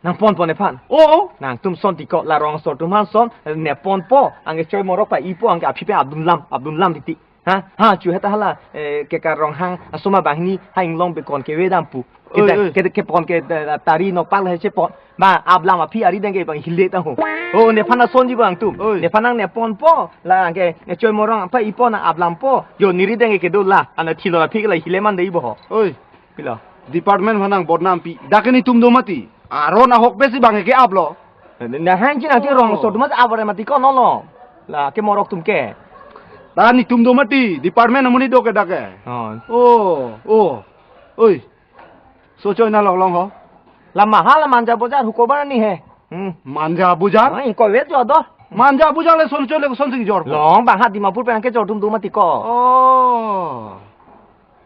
Nangponpo nephan. Oh, oh. Nangtum son ti ko la rong asor atum aphan son, neponpo, anke choi morok pa-ipo, anke aphi pen abdun lam, abdun lam titi. Ha? Ha, chu heta hala, eh, ke Karong hang, asoma banghini, ha inglong bekon keve dam pu. Oi, kita, oi. Kita kepon ke, eh, tari nokpak le chepon. Ba, ablam aphi ari deng ke bang hile ta ho. Oh, nephan asonji bang tum. Oi. Nephan nang neponpo, la ke, ne choi morok pa-ipo nang ablampo. Jo neri deng ke kedo la, ana thilo aphi ke la hile man dei bo ho. Oi. Pilo. Department aphan nang bodnam pi. Dak ke netum do mati. Aron ahokpet si bang ke-ap lo. Nahang chin nang ti rong Oh. so do mati, abore mati ko nolo. La ke morok atum ke. Ta netum do mati. Department amonit do ke dak ke. Oh. Oh, oh. Oi. So choi na long long ho. La maha la Manja Bojar huko ba ni he. Hmm. Manja Bojar? Ah, ingkoi vet jo do. Manja Bojar le son choi le son si kejor ko. Long bang ha Dimapur pen kejor atum do mati ko. Oh.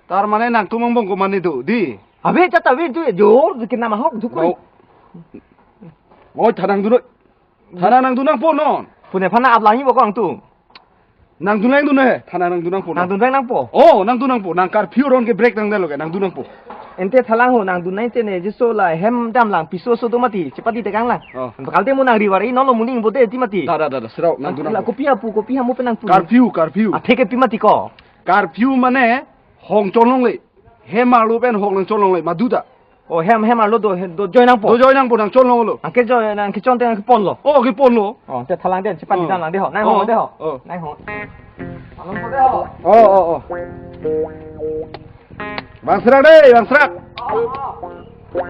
Tar mane nangtum angbong ko mane do, di? Abe, chata ave tu, jor, di kenam ahok, dukri. Mau. Mau thanang dun noi. Thanang nangdun nangpo non. Pune aphan na ap lang-ipo ko nangtum. Nangdun nangdun noi, thanang nangdun nangpo non. Nangdun nangpo. Oh, nangdun nangpo. Nang curfew aron ke break nangdetlo ke, nangdun nangpo. Ante thalang ho, nangdun nang te ne, jiso la hem dam lang, piso so do mati, chepadi tekang lang. Oh. Bakal te mo nang riwari, nolo muning bote ti mati. Da, da, da, da, sirau, nangdun La nangpo. Kopi apu, kopi hamu pen nangpu. Curfew, curfew. Athe ke pi mati ko. Curfew mane, hong chon longle. Hem arlo pen hong nang chon longle, madu ta. Oh, hem, hem arlo do, do join nangpo. Do join nangpo, nang chon longlo. Nang kejoi, nang kechon te nang keponlo. Oh, keponlo. Oh, te thalang den, chepadi Oh. thalang de ho. Nang Oh. ho, de ho. Oh. Nang ho. Along ho de ho. Oh, oh, oh. Bang Srak de, Bang Srak. Oh, oh.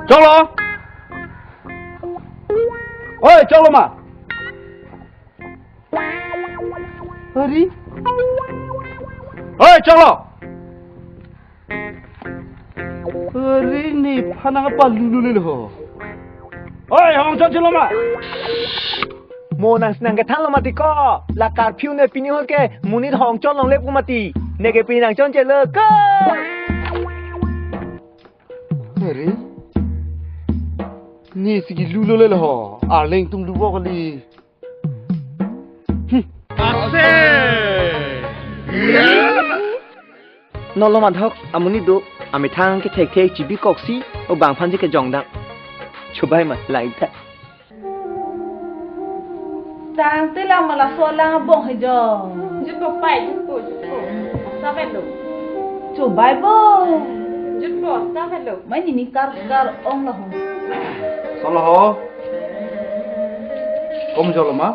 Choklo. Oi, choklo ma. Hari. Oi, choklo. Hari nephan nangpalulo le ho. Oi, hong chon chelo ma. Mo nang si nang kethanlo mati ko. La curfew ne pini ahut ke monit hong chon longle pu mati. Ne ke pini nang chon chelo ko. Hari. Ne si kelulo le ho. Arleng atum lupo kali. Hmm. Nolo madhok amonit do, amethang kethekthek chibi koksi, o bang aphan si kejongdam. Chubai ma, laita. Tangte lang ma laso alang abong he jo. Jutpo pai, jutpo, jutpo. Asa velo. Chubai bo. Jutpo, asa velo. Mai nini kar kar ong laho. Solo ho. Komu jolo ma?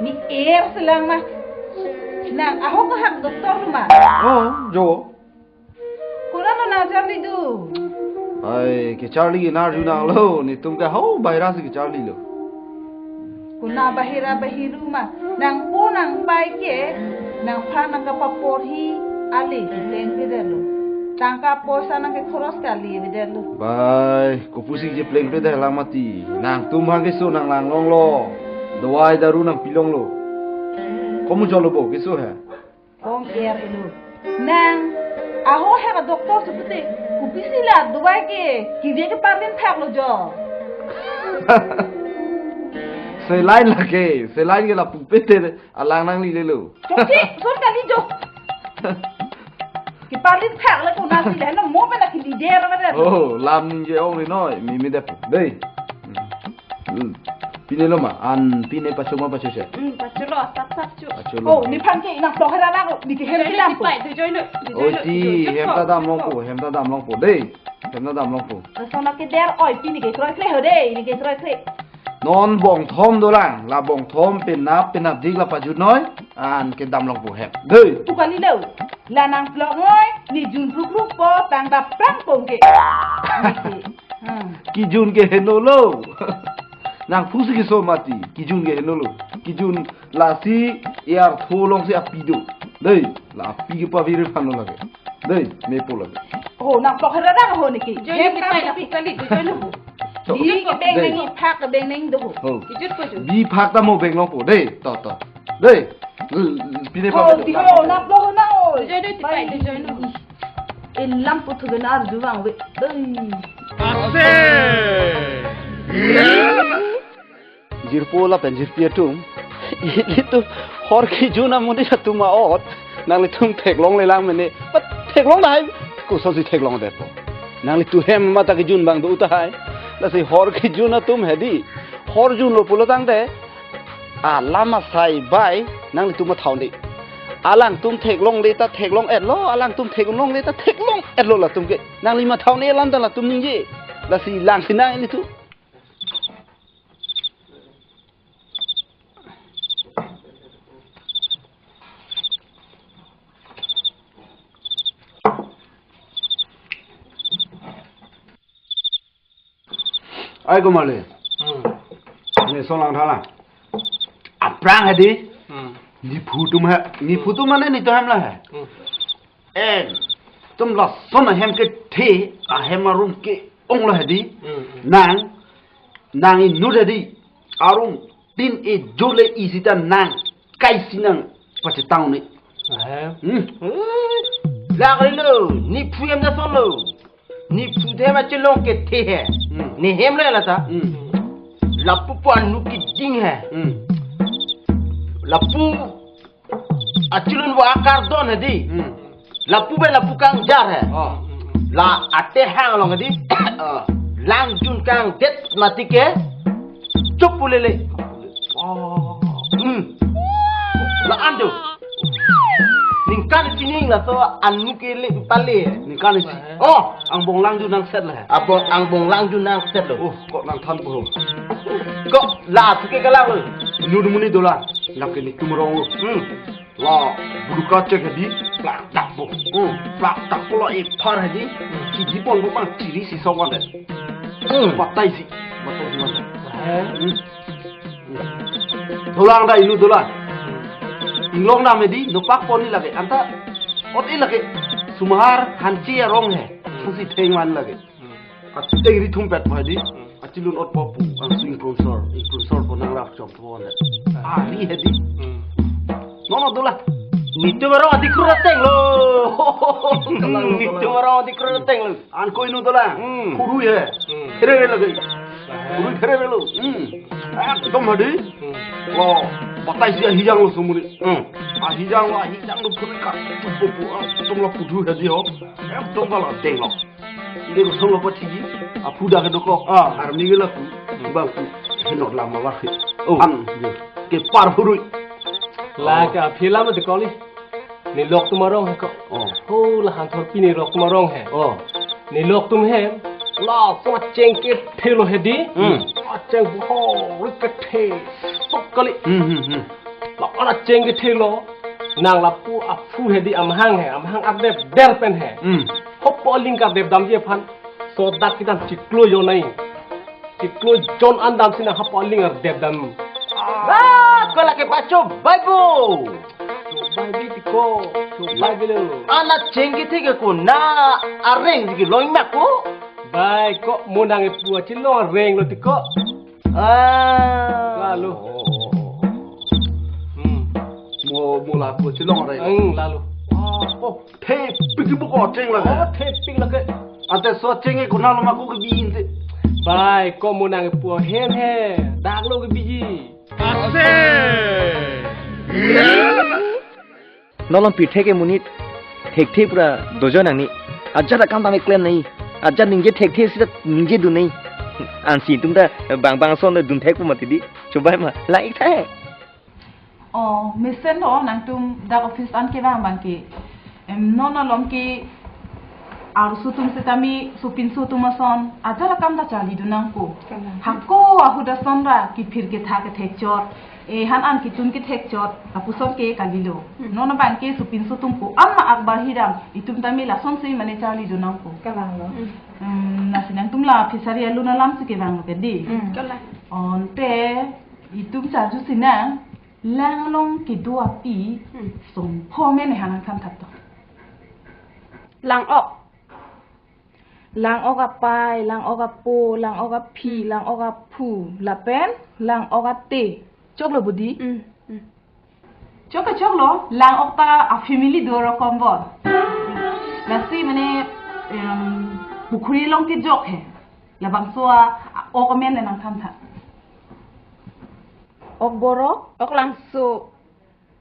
Ne er selang ma. Nang ahok ahak doktor ma. Oh, jo. Konat lo nang charli do? Ai, kecharli nang arjunanglo, netum ke hau baira si kecharlilo. Konat bahira bahiru ma, nangpo nangpai ke, nangphan nangkapaporhi ale keplengpedetlo. Tangka poisa nangkekhoros ke ale avedetlo. Bai, kopusi keplengpedet lang mati. Nangtum aphan keso nang langlonglo. Dawai daru nangpilonglo. Komu jolo bo, keso he? Kom er elo. Nang, ahok ahak doktor si pute, kopisi la dawai ke, kevek ke parlin phak lo jo. Saline lake, saline ke lapu pete alang nanglelelo. Chokche, son kali jo. Keparlin phak le konat si le, no mo pen na kelider ma de. Oh, lam ningje ong le noi, mimi de pu. Dei. Hmm. Pine lo ma, an pine pacho ma pacho se. Hmm, pacho lo, sap sap cho. Pacho lo. Oh, nephan ke nang pok hera nang, ne ke hem Join ke lo, dam po. Tipai, tu join lo, tu Oh, join lo, ti, tu join hem lo, ta dam tu long join po, lo. Hem ta dam long po, dei. Hem ta dam long po. Laso ma keder oi, pine ke kroikre ho dei, ne ke kroikre. Non bongthom dolang, la bongthom penap, penapdik la pajut noi, an kedam long po hem. Dei. Tu kali lo, la nang plok noi, ne jun kruk kruk po, tang dap prang pong ke. Ne ke. Hmm. Kejun ke henolo. Nangpusi keso mati. Kejun ke henolo. Kejun lasi artho alongsi api do. Dei, la api kepavir aphan lo lake. Dei, mepo lake. Oh, nang pok hera ho ne ke. Join Hem kita kam ya ke. Kali, join ho. Chok. Bi kebeng Dei. Nang phak kebeng nang do ho. Ho. Kijut ko ju. Bi phak ta mo beng long po. Dei, to, to. Dei. L-, l-, pine Ho, pa. Di ho, nang pok na o. Join dei, tipai dei, join ho. Elam puthuk ke nar juang ve. Dei. Ase. Jirpo lapen jirpi atum. Ilitum hor kejun amonit atum a'ot. Nanglitum theklongle lang mene. But theklong dahai. Kosonsi theklongdetpo. Nanglitum hem mata kejun abang do tahai. Lasi hor kejun atum hedi. Hor junlo pulo tangte. Alam asai bai nanglitum mathaune. Alangtum theklongle ta theklong-etlo, alangtum theklongle ta theklong-etlo latum ke. Nangli mathaune alam ta latum ningje. Lasi lang sinang ilitum. Ai ko male. Hmm. Ne solang thala. Aphrang hedi. Hmm. Nephu atum he. Nephu atum mane netum ahem la he. Hmm. En. Netum lason ahem kethe, ahem arum ke-ong lo hedi. Hmm, hmm. Nang, nang inut hedi. Arum tin e jole isi ta nang. Kaisi nang pachetang ni. Eh. Hmm. Eh. Lak lo, nephu ahem ta lason lo. Nephu ahem achelong kethe he. Hmm. Nehem le lata. Hmm. Lapu pu anu keding he. Hmm. Lapu achelun wa akardom hedi. Hmm. Lapu be lapu kangjar he. Oh. La atehang along hedi. Oh. Langjun kangdet mati ke. Chup pulele. Oh. Hmm. La-an do. Ningkan isi ning laso anu ke le pale. Ningkan isi. Oh, angbong langjun nangset le. Angbong, angbong langjun nangset lo. Oh, kok nangthanpo. Kok la athu ke kalang lo. Inut amonit do la. Nang ke netum arong lo. Hmm. La, bulu kachek hedi, plak dak po. Hmm. Plak dak po la ephar hedi. Hmm. Chidi ponpo bang chiri si sok wan det. Hmm. Batai si. Batai si wan det. Eh? Hmm. Dolang da inut dolang. Inglong dam hedi, nopak pon ni lake. Anta, ot-e lake. Sumahar, hanchi arong he. Susi theng wan lake. Hmm. Ateng ri thumpet po hedi. Hmm. Achelun ot po pu. Angsu ingprungsor. Ingprungsor po nangrap chom po wan det. Ah. Ari hedi. Hmm. Nono dolang. Netum arong adikro ateng lo. Netum arong adikro ateng lo. An ko inut dolang. Hmm. Phurui he. Hmm. Pherere lake. Eh. Phurui pherere lo. Hmm. Ekdom hedi. Hmm. Lo, batai si ahijang lo sumuri. Hmm. Ahijang lo, ahijang lo phurui ka. Chup po pu, ah, tum lo pudhu hedi ho. Ekdom kala deng lo. Ini kosong lo pachiji. Aphu dak dokok. Ah. Army ke lapu. Hmm. Bang pu. Henot lama wahid. Oh. An, kepar phurui. La ke aphi lama dekok ni. Nelok atum arong he ko. Oh. Oh, la hanthor pi nelok atum arong he. Oh. Nelok atum he. Laso acheng kethe lo hedi. Hmm. Acheng bohong kethe. Sok kali. Hmm, hmm, hmm. La-an acheng kethe lo. Nang lapu aphu hedi amahang he. Amahang ardep der pen he. Hmm. Hopo aling kardep damji aphan. Sodak kedam chiklo jonai. Chiklo jon an damsi nang hapo aling ardep dam. Ah, ko lake pacho baibo. Chobai bi ti ko. Chobai bi lo. An acheng kethe ke ko na areng si kelong mak ko. Bai ko mo nangkepu achelong areng lo ti ko. Ah. Lalo. Hmm. Mo, mo lapu achelong areng. Hmm, lalo. Ah, oh. Thepik ke bukot cheng lake. Oh, thepik lake. Ante so cheng ke konat lo ma ko kebi inte. Bai, ko mo nangkepu ahem he. Dak lo kebiji. Ase. Non along pirthe ke monit thekthe pura dojo nangne. Ajat akam tame klem nai. Ajat ningje thekthe sita ningje dun nai. Ansi netum ta bang bang ason dun thek pu mati di. Chobai ma. La ik the. Oh, mesen do nangtum dak office an kevang abang ke. Em, non along ke arloso atum setame sopinso atum ason ajat akam ta charli dun nangpo. Kalang. Hako ahut ason ra kephir ketha kethekchot. E, han an kitum kethekchot. Lapuson ke kalilo. Hmm. Non abang ke sopinso atum ko-an ma akbar hidam. Itum tame lasonsi mane charli dun nangpo. Kalang lo. Hmm. Em, lasi nangtum la fishery alun alam si kevang lo ke di. Hmm. Kalang. Ante itum charju si nang lang along kedo api, hmm, songpho mene ha nangthan thap to. Lang-ok. Lang-ok apei, lang-ok apo, lang-ok aphi, lang-ok aphu, lapen lang-ok ate. Choklo budi? Hmm, hmm. Chok ke choklo, lang-ok ta a family do rokom bor. Lasi mane, em, pukhuri along kejok he. Labangso a, a-ok amen le nangthan tha. Ok borok. Ok langso.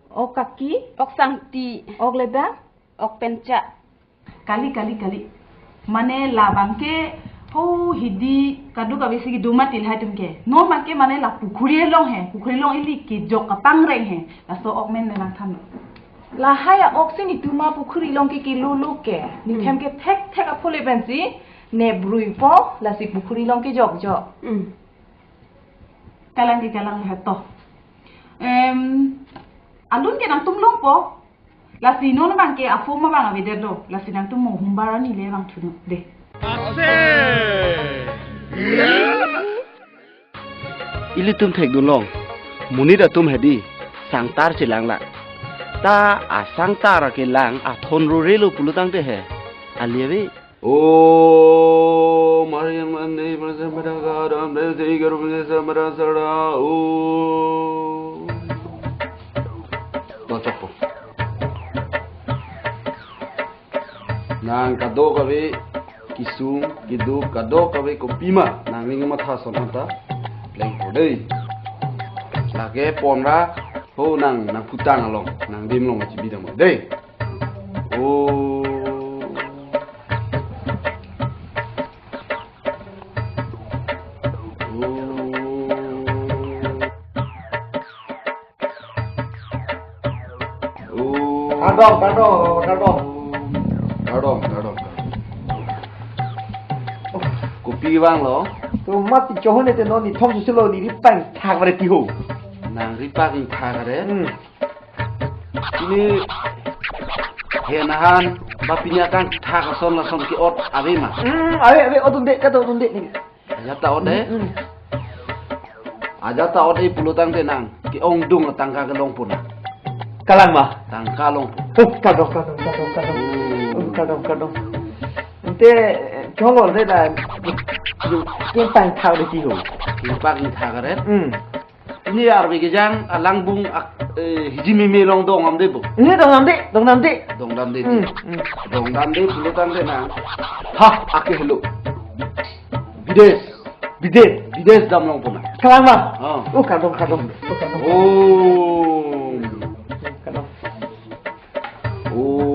Ok kaki. Ok sangti. Ok ledang. Ok pencha. Kali, kali, kali. Mane labang ke, ho hidi kadokave si kedo mati lahai atum ke. Non abang ke mane la pukhuri along he, pukhuri along ili kejok kapangreng he. Laso ok amen le nangthan lo. Lahai a-ok si netum a pukhuri along ke kelolo ke. Hmm. Ningthem ke thekthek aphule pensi ne brui po, lasi pukhuri along kejokjok. Hmm. Kalang ke kalang he to. Em, alun ke nangtum longpo. Lasi non abang ke a-form abang avedet lo. Lasi nangtum mo humbar ani le vangthu non. De. Ase. Ilitum thekdunlong. Monit atum hedi, sangtar chelang lang. Ta asangtar kelang athon rorelo pulotangte he. Ali ave. Om Hari Mandi Prasambhadaka Dam Desi Garu Prasambhada Sara Om. To chokpo. Nang kadokave kesung keduk kadokave kopima nangning matha ason anta plengpo dei. Lake ponra ho nang nangputang along nangdim along chibidam dei. O. O. O. Kardom, kardom, kardom. Kardom, kardom, kardom. Kopi vanglo? To mat chohone te non ni thom susilo ni ripang thak vare ti ho. Nang ripang thak vare? Hmm. Ini henahan ba pini akangthak ason lason ke-ot ave ma? Hmm, ave, ave, odun de, kata odun de ni. Ajat ta-ot eh. Hmm. Ajat ta-ot eh pulotangte nang ke-ongdung tangka kelongpo na. Kalang ma? Tangka longpo. Oh, kardom, kardom, kardom, kardom. Hmm. Oh, kardom, kardom. Ante, eh, cholo de da, kepang thak de ti ho. Kepang thak ret. Hmm. Ini arve kejang alangbung ak, eh, hiji meme along dongdam de bo. Ini dongdam de, dongdam de. Dongdam de. Hmm, hmm. Dongdam de pulotangte nang. Ha, ake helo. Bides. Bides. Bides dam longpo na. Kalang ma? Oh. Oh, kardom, kardom. Oh, kardom. Oh. Kardom. Oh.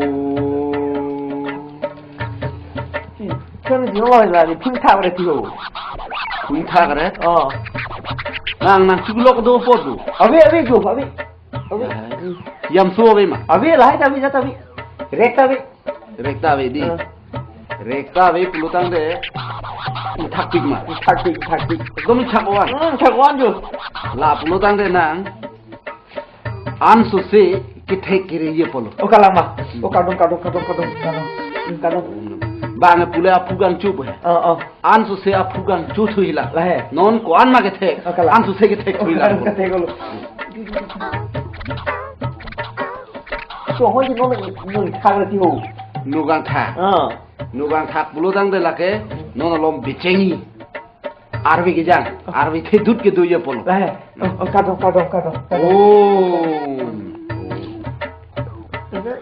Hmm. Kan jilo la ni phung thak vare ti ho. Phung thak vare? Oh. Nang nang chuklok do po do. Ave, ave jo, ave. Ave. Lahai. Hmm. Yam so ave ma? Ave, lahai ta ave, jat ta ave. Rek ta ave. Rek ta ave di. Ah. Rek ta ave pulotangte. Thak tik ma? Thak tik, thak tik. Ekdom thak wan. Hmm, thak wan jo. La pulotangte nang. Ansose kethek kere ye polo. Oh, kalang ma. Oh, kardom, kardom, kardom, kardom, kardom. Hmm, kardom. Bang pule aphu kangchu bo he. Oh, oh. Ansose aphu kangchu thu hila. Lahai. Non ko-an ma kethek. Oh, kalang. Ansose kethek thu hila. Oh, kethek lo. So ho ji non, non thak vare ti ho. Non kangthak. Ah. Non kangthak pulotangte lake. Non alom bichengi. Arve kejang, arve thedut kedo ye polo. Eh, oh, oh, kardom, kardom, kardom, kardom. Oh. Ini,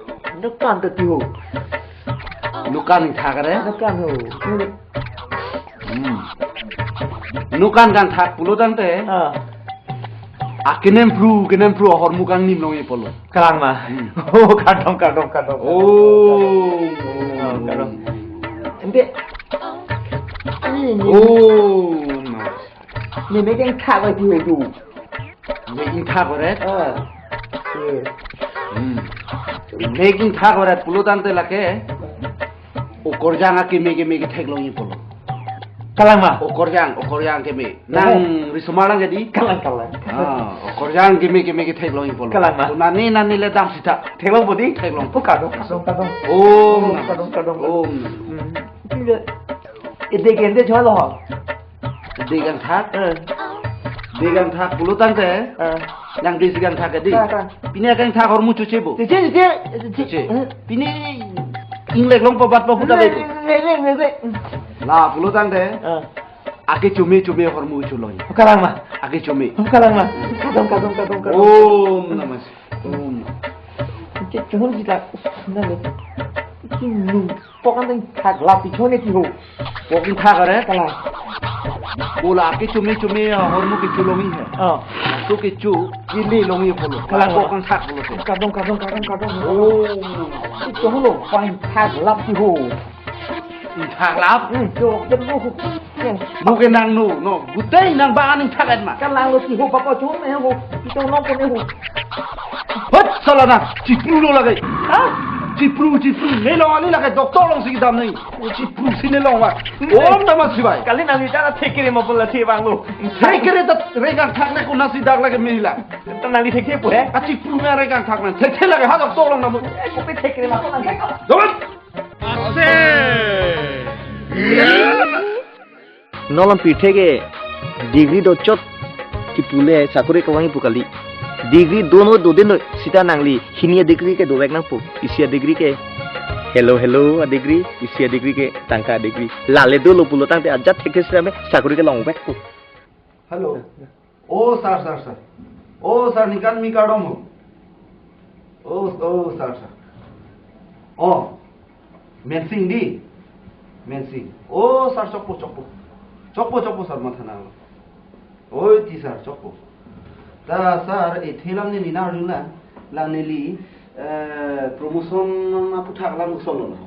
ini kan ke ti ho. Non kangthak vare? Ini kan ho. Hmm. Non kangthak pulotangte. Ah. Akenem phru, kenem phru ahormu kangnim long ye polo. Kalang ma. Hmm. Oh, kardom, kardom, kardom. Oh. Oh, kardom. Ante. Ini, ini. Oh, nice. Ni meme kangthak vare ti ho tu. Meme kangthak vare? Ah. Iya. Hmm. Meme kangthak vare pulotangte lake. Okorjang akeme keme kethek long ye polo. Kalang ma? Okorjang, okorjang keme. Nang risomar lang jadi? Kalang, kalang. Ah, okorjang keme keme kethek long ye polo. Kalang ma? Nani nani le dam sita. Theklongpo di? Theklong. Oh, kardom, kardom, kardom. Om. Oh, kardom, kardom. Om. Hmm. Ini, ini ke ante cholo ho. Dei kangthak. Eh. Dei kangthak pulotangte. Eh. Nang dei si kangthak ke dei. Kang, kang. Pini akangthak ahormu choche bo. Choche, choche, choche. Choche. Eh. Pini inglek long pabat pa puta lebe. Lek, lek, lek, lek. La pulotangte. Eh. Ake chome chome ahormu cholong. Kalang ma? Ake chome. Kalang ma? Kardom, kardom, kardom, kardom. Om Namah Shivaya. Om. Che chun si la. Na le. Chun. Pok kangthak lap ti chone ti ho. Pok kangthak vare? Kalang. Bola ke chome chome ahormu kecho long he. Oh. To kecho kele long ye polo. Kalang. Pok kangthak polo te. Kardom, kardom, kardom, kardom. Oh. Ito ho lo, pok kangthak lap ti ho. Kangthak lap? Hmm, to, jam lo ho. Mo ke nang no, no. Gudai nang ba aning thak et ma. Kalang lo ti ho, papa chun ne ho. Ito no ko ne ho. Hot, sala na, chipru lo lake. Ha? Chipru, chipru, ne long ali lake, doctor along si kedam nai. Chipru si ne long va. Om Namah Shivaya. Kali nangli ta thek kere ma pula thek vanglo. Thek kere ta rengkangthak ne ko nasi dak lake mila. Ta nangli thekthe po he? A chipru me rengkangthak na. Thekthe lake ha doctor along na mo. Eh, kopi thek kere ma ko nang thek. Doman. Non alam pirthe ke degree dochot. Kipule sakori kevang ipu kali. Degree dono dodeno sita nangli hini a-degree ke dovek nangpo. Isi a-degree ke hello hello a-degree, isi a-degree ke tangka a-degree. Lale dolo pulo tangte ajat thekes rame sakori kelong vekpo. Hello. Oh, sir, sir, sir. Oh, sir, ningkan mi kardom ho. Oh, oh, sir, sir. Oh, Mensing di. Mensing. Oh, sir, chokpo, chokpo. Chokpo, chokpo, sir, matha nang. Oi, ti, sir, chokpo. Ta, sir, ethe alam neli nangarju lang. Lang neli, eh, promotion aputhak alam kosonlo.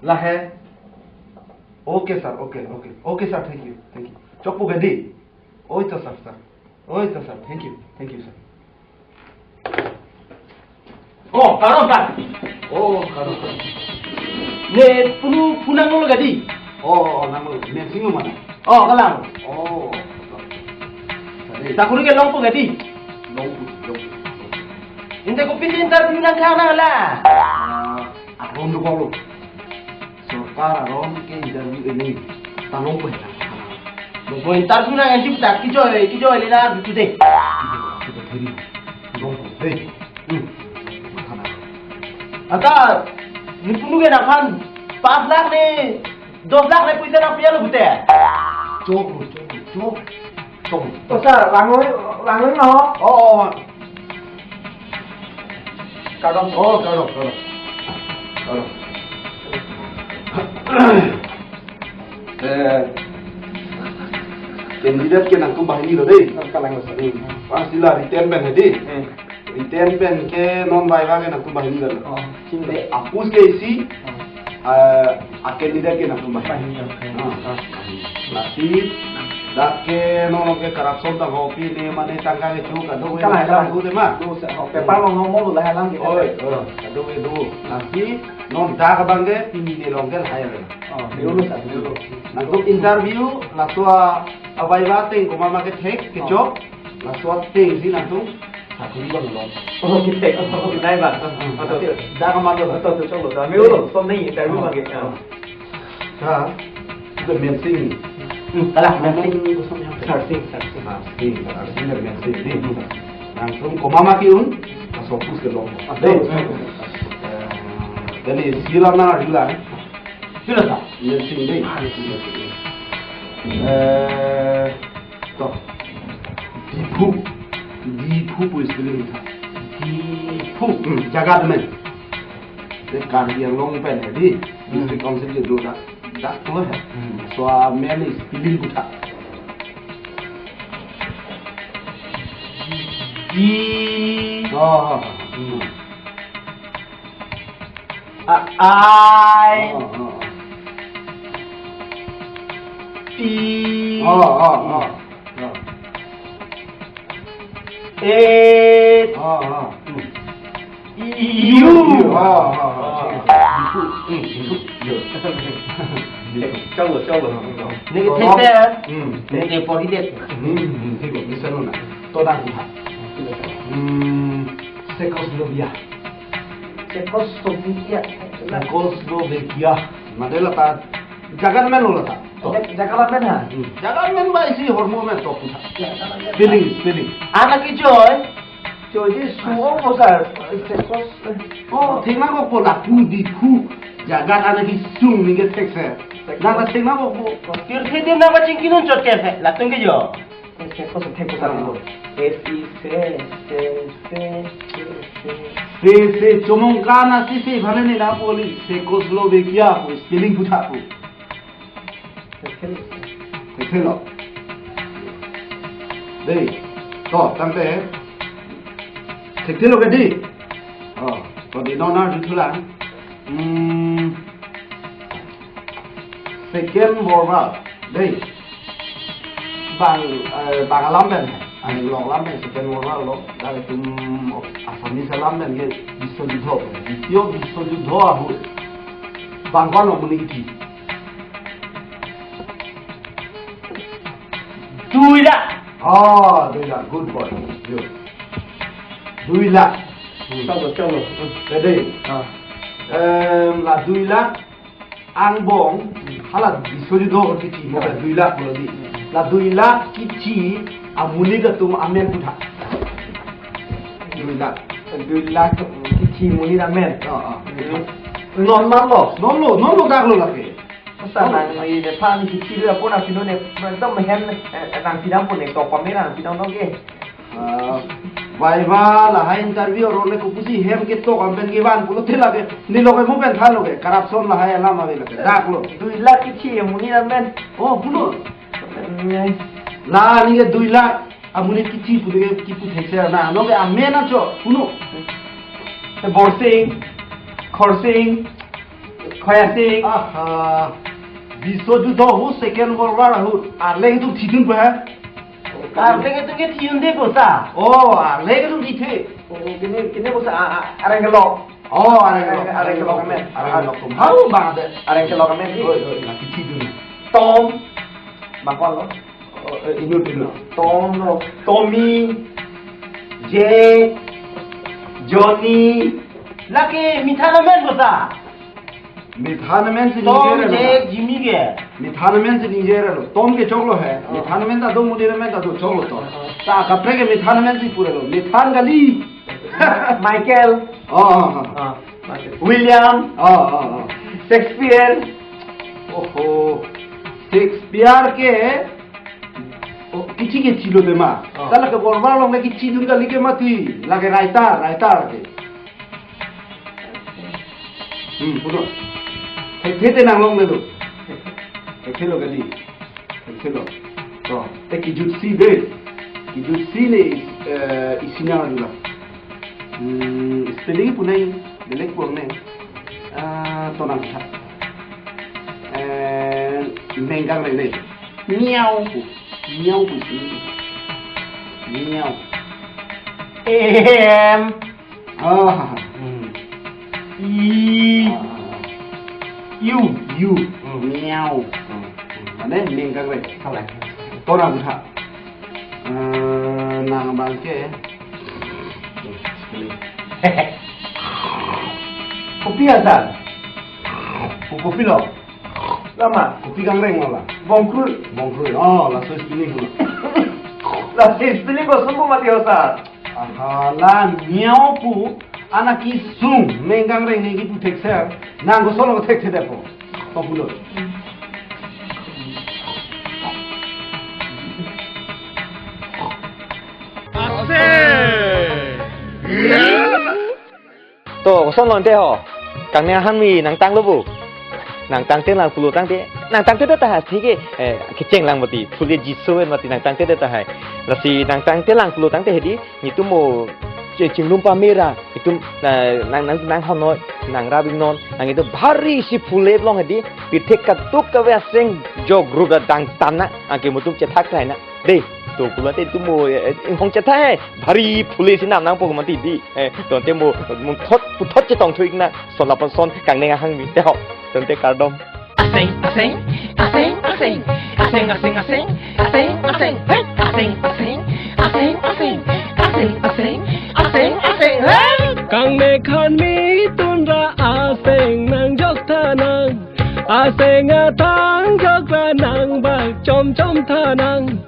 Lahei. Okay, sir. Okay, okay. Okay, sir. Thank you. Thank you. Chokpo ke di. Oi, to, sir, sir. Oi, to, sir. Thank you. Thank you, sir. Oh, kardom, sir. Oh, kardom, sir. Ne punu punang lo gadi. Oh, oh, nang lo. Mensing lo mana? Oh, kalang. Oh. Tadi. Sakori kelongpo gadi. Longpo, longpo. Inte kopisi interview nangklang nang la. Ah, aron dokok lo. Sorkar aron ke interview ini ta longpo he. Longpo interview nang enji puta kijoi, kijoi le nang tu de. Kita thiri. Longpo. Hei. Hmm. Matha nang. Ata, ne punu ke nangphan pas lakh ne, dos lakh ne puisa nangpi-et lo pute. Chok lo, chok lo, chok. Chok lo. Oh, sir, langoi, langoi no. Oh, oh, oh. Kardom. Oh, kardom, kardom. Kardom. Eh, candidate ke nangtum banghini lo dei. Kalang, sir. Hmm. Pas isi la written pen hedi. Hmm. Written pen ke non viva ke nangtum banghini lo. Oh, chin de. Apus ke isi, oh, eh, a-candidate ke nangtum banghini. Banghini, okay. Ah, ah. Lasi, dak ke non ke corruption ta hopi ne mane tangka kecho kadokave, kalang, kalang, do tema. Do se, oh, paper along mo lahei alam ke. Oi, oi, kadokave do. Lasi, non dak abang ke pini ne along ke lahei. Oh, dulu sa, dulu. Nangtum interview, laso a, a viva ateng komat ma kethek, kecho, oh, laso ateng si nangtum sakori abang long. Oh, kethek. Oh, nai ba. Hmm. Ato, ato. Dak komat lo. Ato, ato, choklo. Kami ulo, som nai, interview abang ke. Oh. Sir, itu Mensing. Hmm, kalang, Mensing. Mensing kosong yang Sarsing, Sarsing. Sarsing, Sarsing dari Mensing. Ini. Nangtum komat ma ke-un, laso apus kelong. Ah, dei. Betul. Eh, jadi isi alam nangarju lang. Sudah, sir. Mensing dei. Eh, to. Diphu. Diphu pu spelling tha. Diphu. Hmm, jagat amen. Te Karbi Anglong pen hedi. Hmm. District council ke do dak. Dak lo ya. Hmm. Laso amen spelling kotha. Di. Oh, oh, oh. Hmm. A, I. Oh, oh. P. Oh, oh, oh. Oh. It. Oh, oh. Hmm. You. You. Oh, oh, oh. Oh. Diphu. Hmm, Diphu. Yo. Choklo, choklo. Neke thekse. Hmm. Neke poridet. Hmm, hmm, thik lo, misalnya. To dang ha. Hmm, Czechoslovakia. Czechoslovakia. Czechoslovakia. Mane lata jagat amen lo lata. To. Ja-, jagat amen ha? Hmm. Jagat amen ba isi ahormu amen to kotha. Ya, jagat amen. Spelling, spelling. Anak kijoi. Joy ji su-ong ko sir. Czechos-, oh, theknangkokpo lapu Diphu. Jagat amen kesung neke thekse. Nang theknangkokpo. Tirthe dim nang pachingki nunchot ke se. Latum ke jo. Czechos thek ko sir. Ah. S E C, C, C, C, C. C, C, chomong kana si si bhane ne na poli. Czechoslovakia ko spelling kotha ko. Thekthe lo. Dei. To, tangte. Thekthe lo ke di. Oh, to di non nangarju thulang. Hmm. Second World War. Dei. Bang, eh, bang alam pen. Aning long alam pen Second World War lo. Dak itum Assamese alam pen ke Biswojudho. Ditiyo Biswojudho ahut. Bang ko-an lo monit kithi? Dui lakh. Ah, dui lakh. Good boy. Good. Dui lakh. Hmm. Choklo, choklo. Jadi, ah, em, la dui lakh angbong, hmm, hala Biswojudho kithi mo, oh, dui lakh lo di. Hmm. La dui lakh kithi amonit atum amen putha. Dui lakh. Dui lakh kithi monit amen. Oh, oh. Hmm. Non man lo, non lo, non lo dak lo lake. Masa nangli nephan kithi lo pon aphi lo ne, ekdom hem, eh, nangpidam pon ne, tok pame nangpidam lo ke. Ah, Viva lahai interview arone kopusi hem ketok amen kevan pulote lake, neli ke mo pen tha lo ke, corruption lahai alam ave lake, dak lo. Dui lakh kithi amonit amen. Oh, pulo. Hmm. La neli ke dui lakh amonit kithi pu ke kipu thekser na, non ke amen acho, puno. Borsing, Khorsing, Khoyasing. Aha. Biswajudh ahut, Second World War ahut, arleng atum thidun pa ha? Arleng atum ke thidunde ko sa? Oh, arleng atum thithe. Oh, kene, kene ko sa, a, a, areng kelok. Oh, areng kelok. Areng, areng kelok amen. Areng kelok atum. Hau bang ade. Areng kelok amen si. Oi, oi, la kithidun. Tom. Bakwan lo. Oh, eh, inut, inut. Tom lo. Tommy. Jack. Johnny. Lake methan amen ko sa? Methan amen si Tom, ningje re lo. Jack, Jimmy ke. Methan amen si ningje re lo. Tom ke choklo he. Oh. Methan amen ta do, monit amen ta do, choklo to. Oh. Ta kaprek ke methan amen si pure lo. Methan kali. Michael. Oh, oh, oh. Ah, Michael. William. Oh, oh, oh. Shakespeare. Oho. Shakespeare ke, oh, kithi ke thilo de ma. Oh. Ta lake Borbar along le kithidun kali ke mati. Lake writer, writer ke. Hmm, puno. Thekthe te nanglongle lo. Thekthe lo kali. Thekthe lo. To, te kijutsi de. Kijutsi le, eh, isi nang dula. Hmm, spelling pu nai, belek pu nai. Ah, to nangtha. Eh, mengkang le le. Miau pu. Miau pu isi. Miau. Em. Ah. Hmm. I. Ah. U. U. Hmm. Miau. Hmm. Mane mengkang le. Salah. To nangtha. Eh, nang abang ke. Kopi asal. Kopi lo. Lama. Kopi kangreng lo la. Bongkrui. Bongkrui. Oh, laso spelling lo. Laso spelling koson pu mati asal? Aha, la miau pu, anak kesung, mengkang reng ne kipu thekser, nang koson lo thekthe detpo. Kopulo. Ase. To, koson lo ante ho. Kangneng ahanmi nangtanglo bo. Nangtangte lang pulo tangte. Nangtangte ta ha thike, eh, kecheng lang mati. Phule jiso en mati nangtangte ta hai. Lasi nangtangte lang pulo tangte hedi. Netum mo che chinglum pamera. Netum na nang nang nang honoi. Nangrap iknon. Nang itum bhari si phule long hedi. Pithek katuk kave aseng jok ruda dang tana. Anke mutum chethak thai na. Dei, to pulote itum mo, eh, inghong chetha hai, bhari phule si nam nangpo mati dei, eh, tangte mo, mo thot, puthot chetong thu ik na, son lapen son, kangneng ahangmi, te ho, tangte kardom. Aseng, aseng, aseng, aseng, aseng, aseng, aseng, aseng, aseng, hey, aseng, aseng, aseng, aseng, aseng, aseng, aseng, aseng, hey. Kangneng ahanmi tunra aseng nangjok tha nang, aseng athang jokra nangbak chom chom tha nang.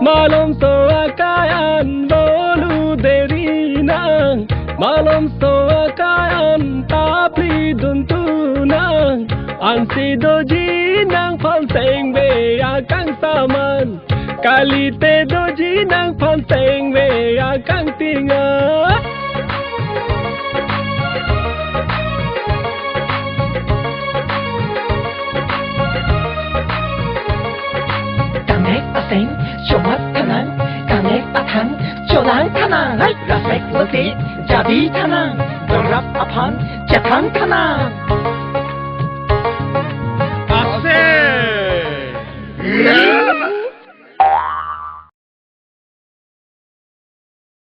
Malomso akai an bolu deri nang, malomso akai an tapli dun tu nang. Ansi doji nangphan sengve akang saman, kalite doji nangphan sengve akang tinga. Kangneng aseng chomat tha nang, kangneng athang cholang tha nang. Hai, lasek lote jadi tha nang, dorap aphan chethang tha nang.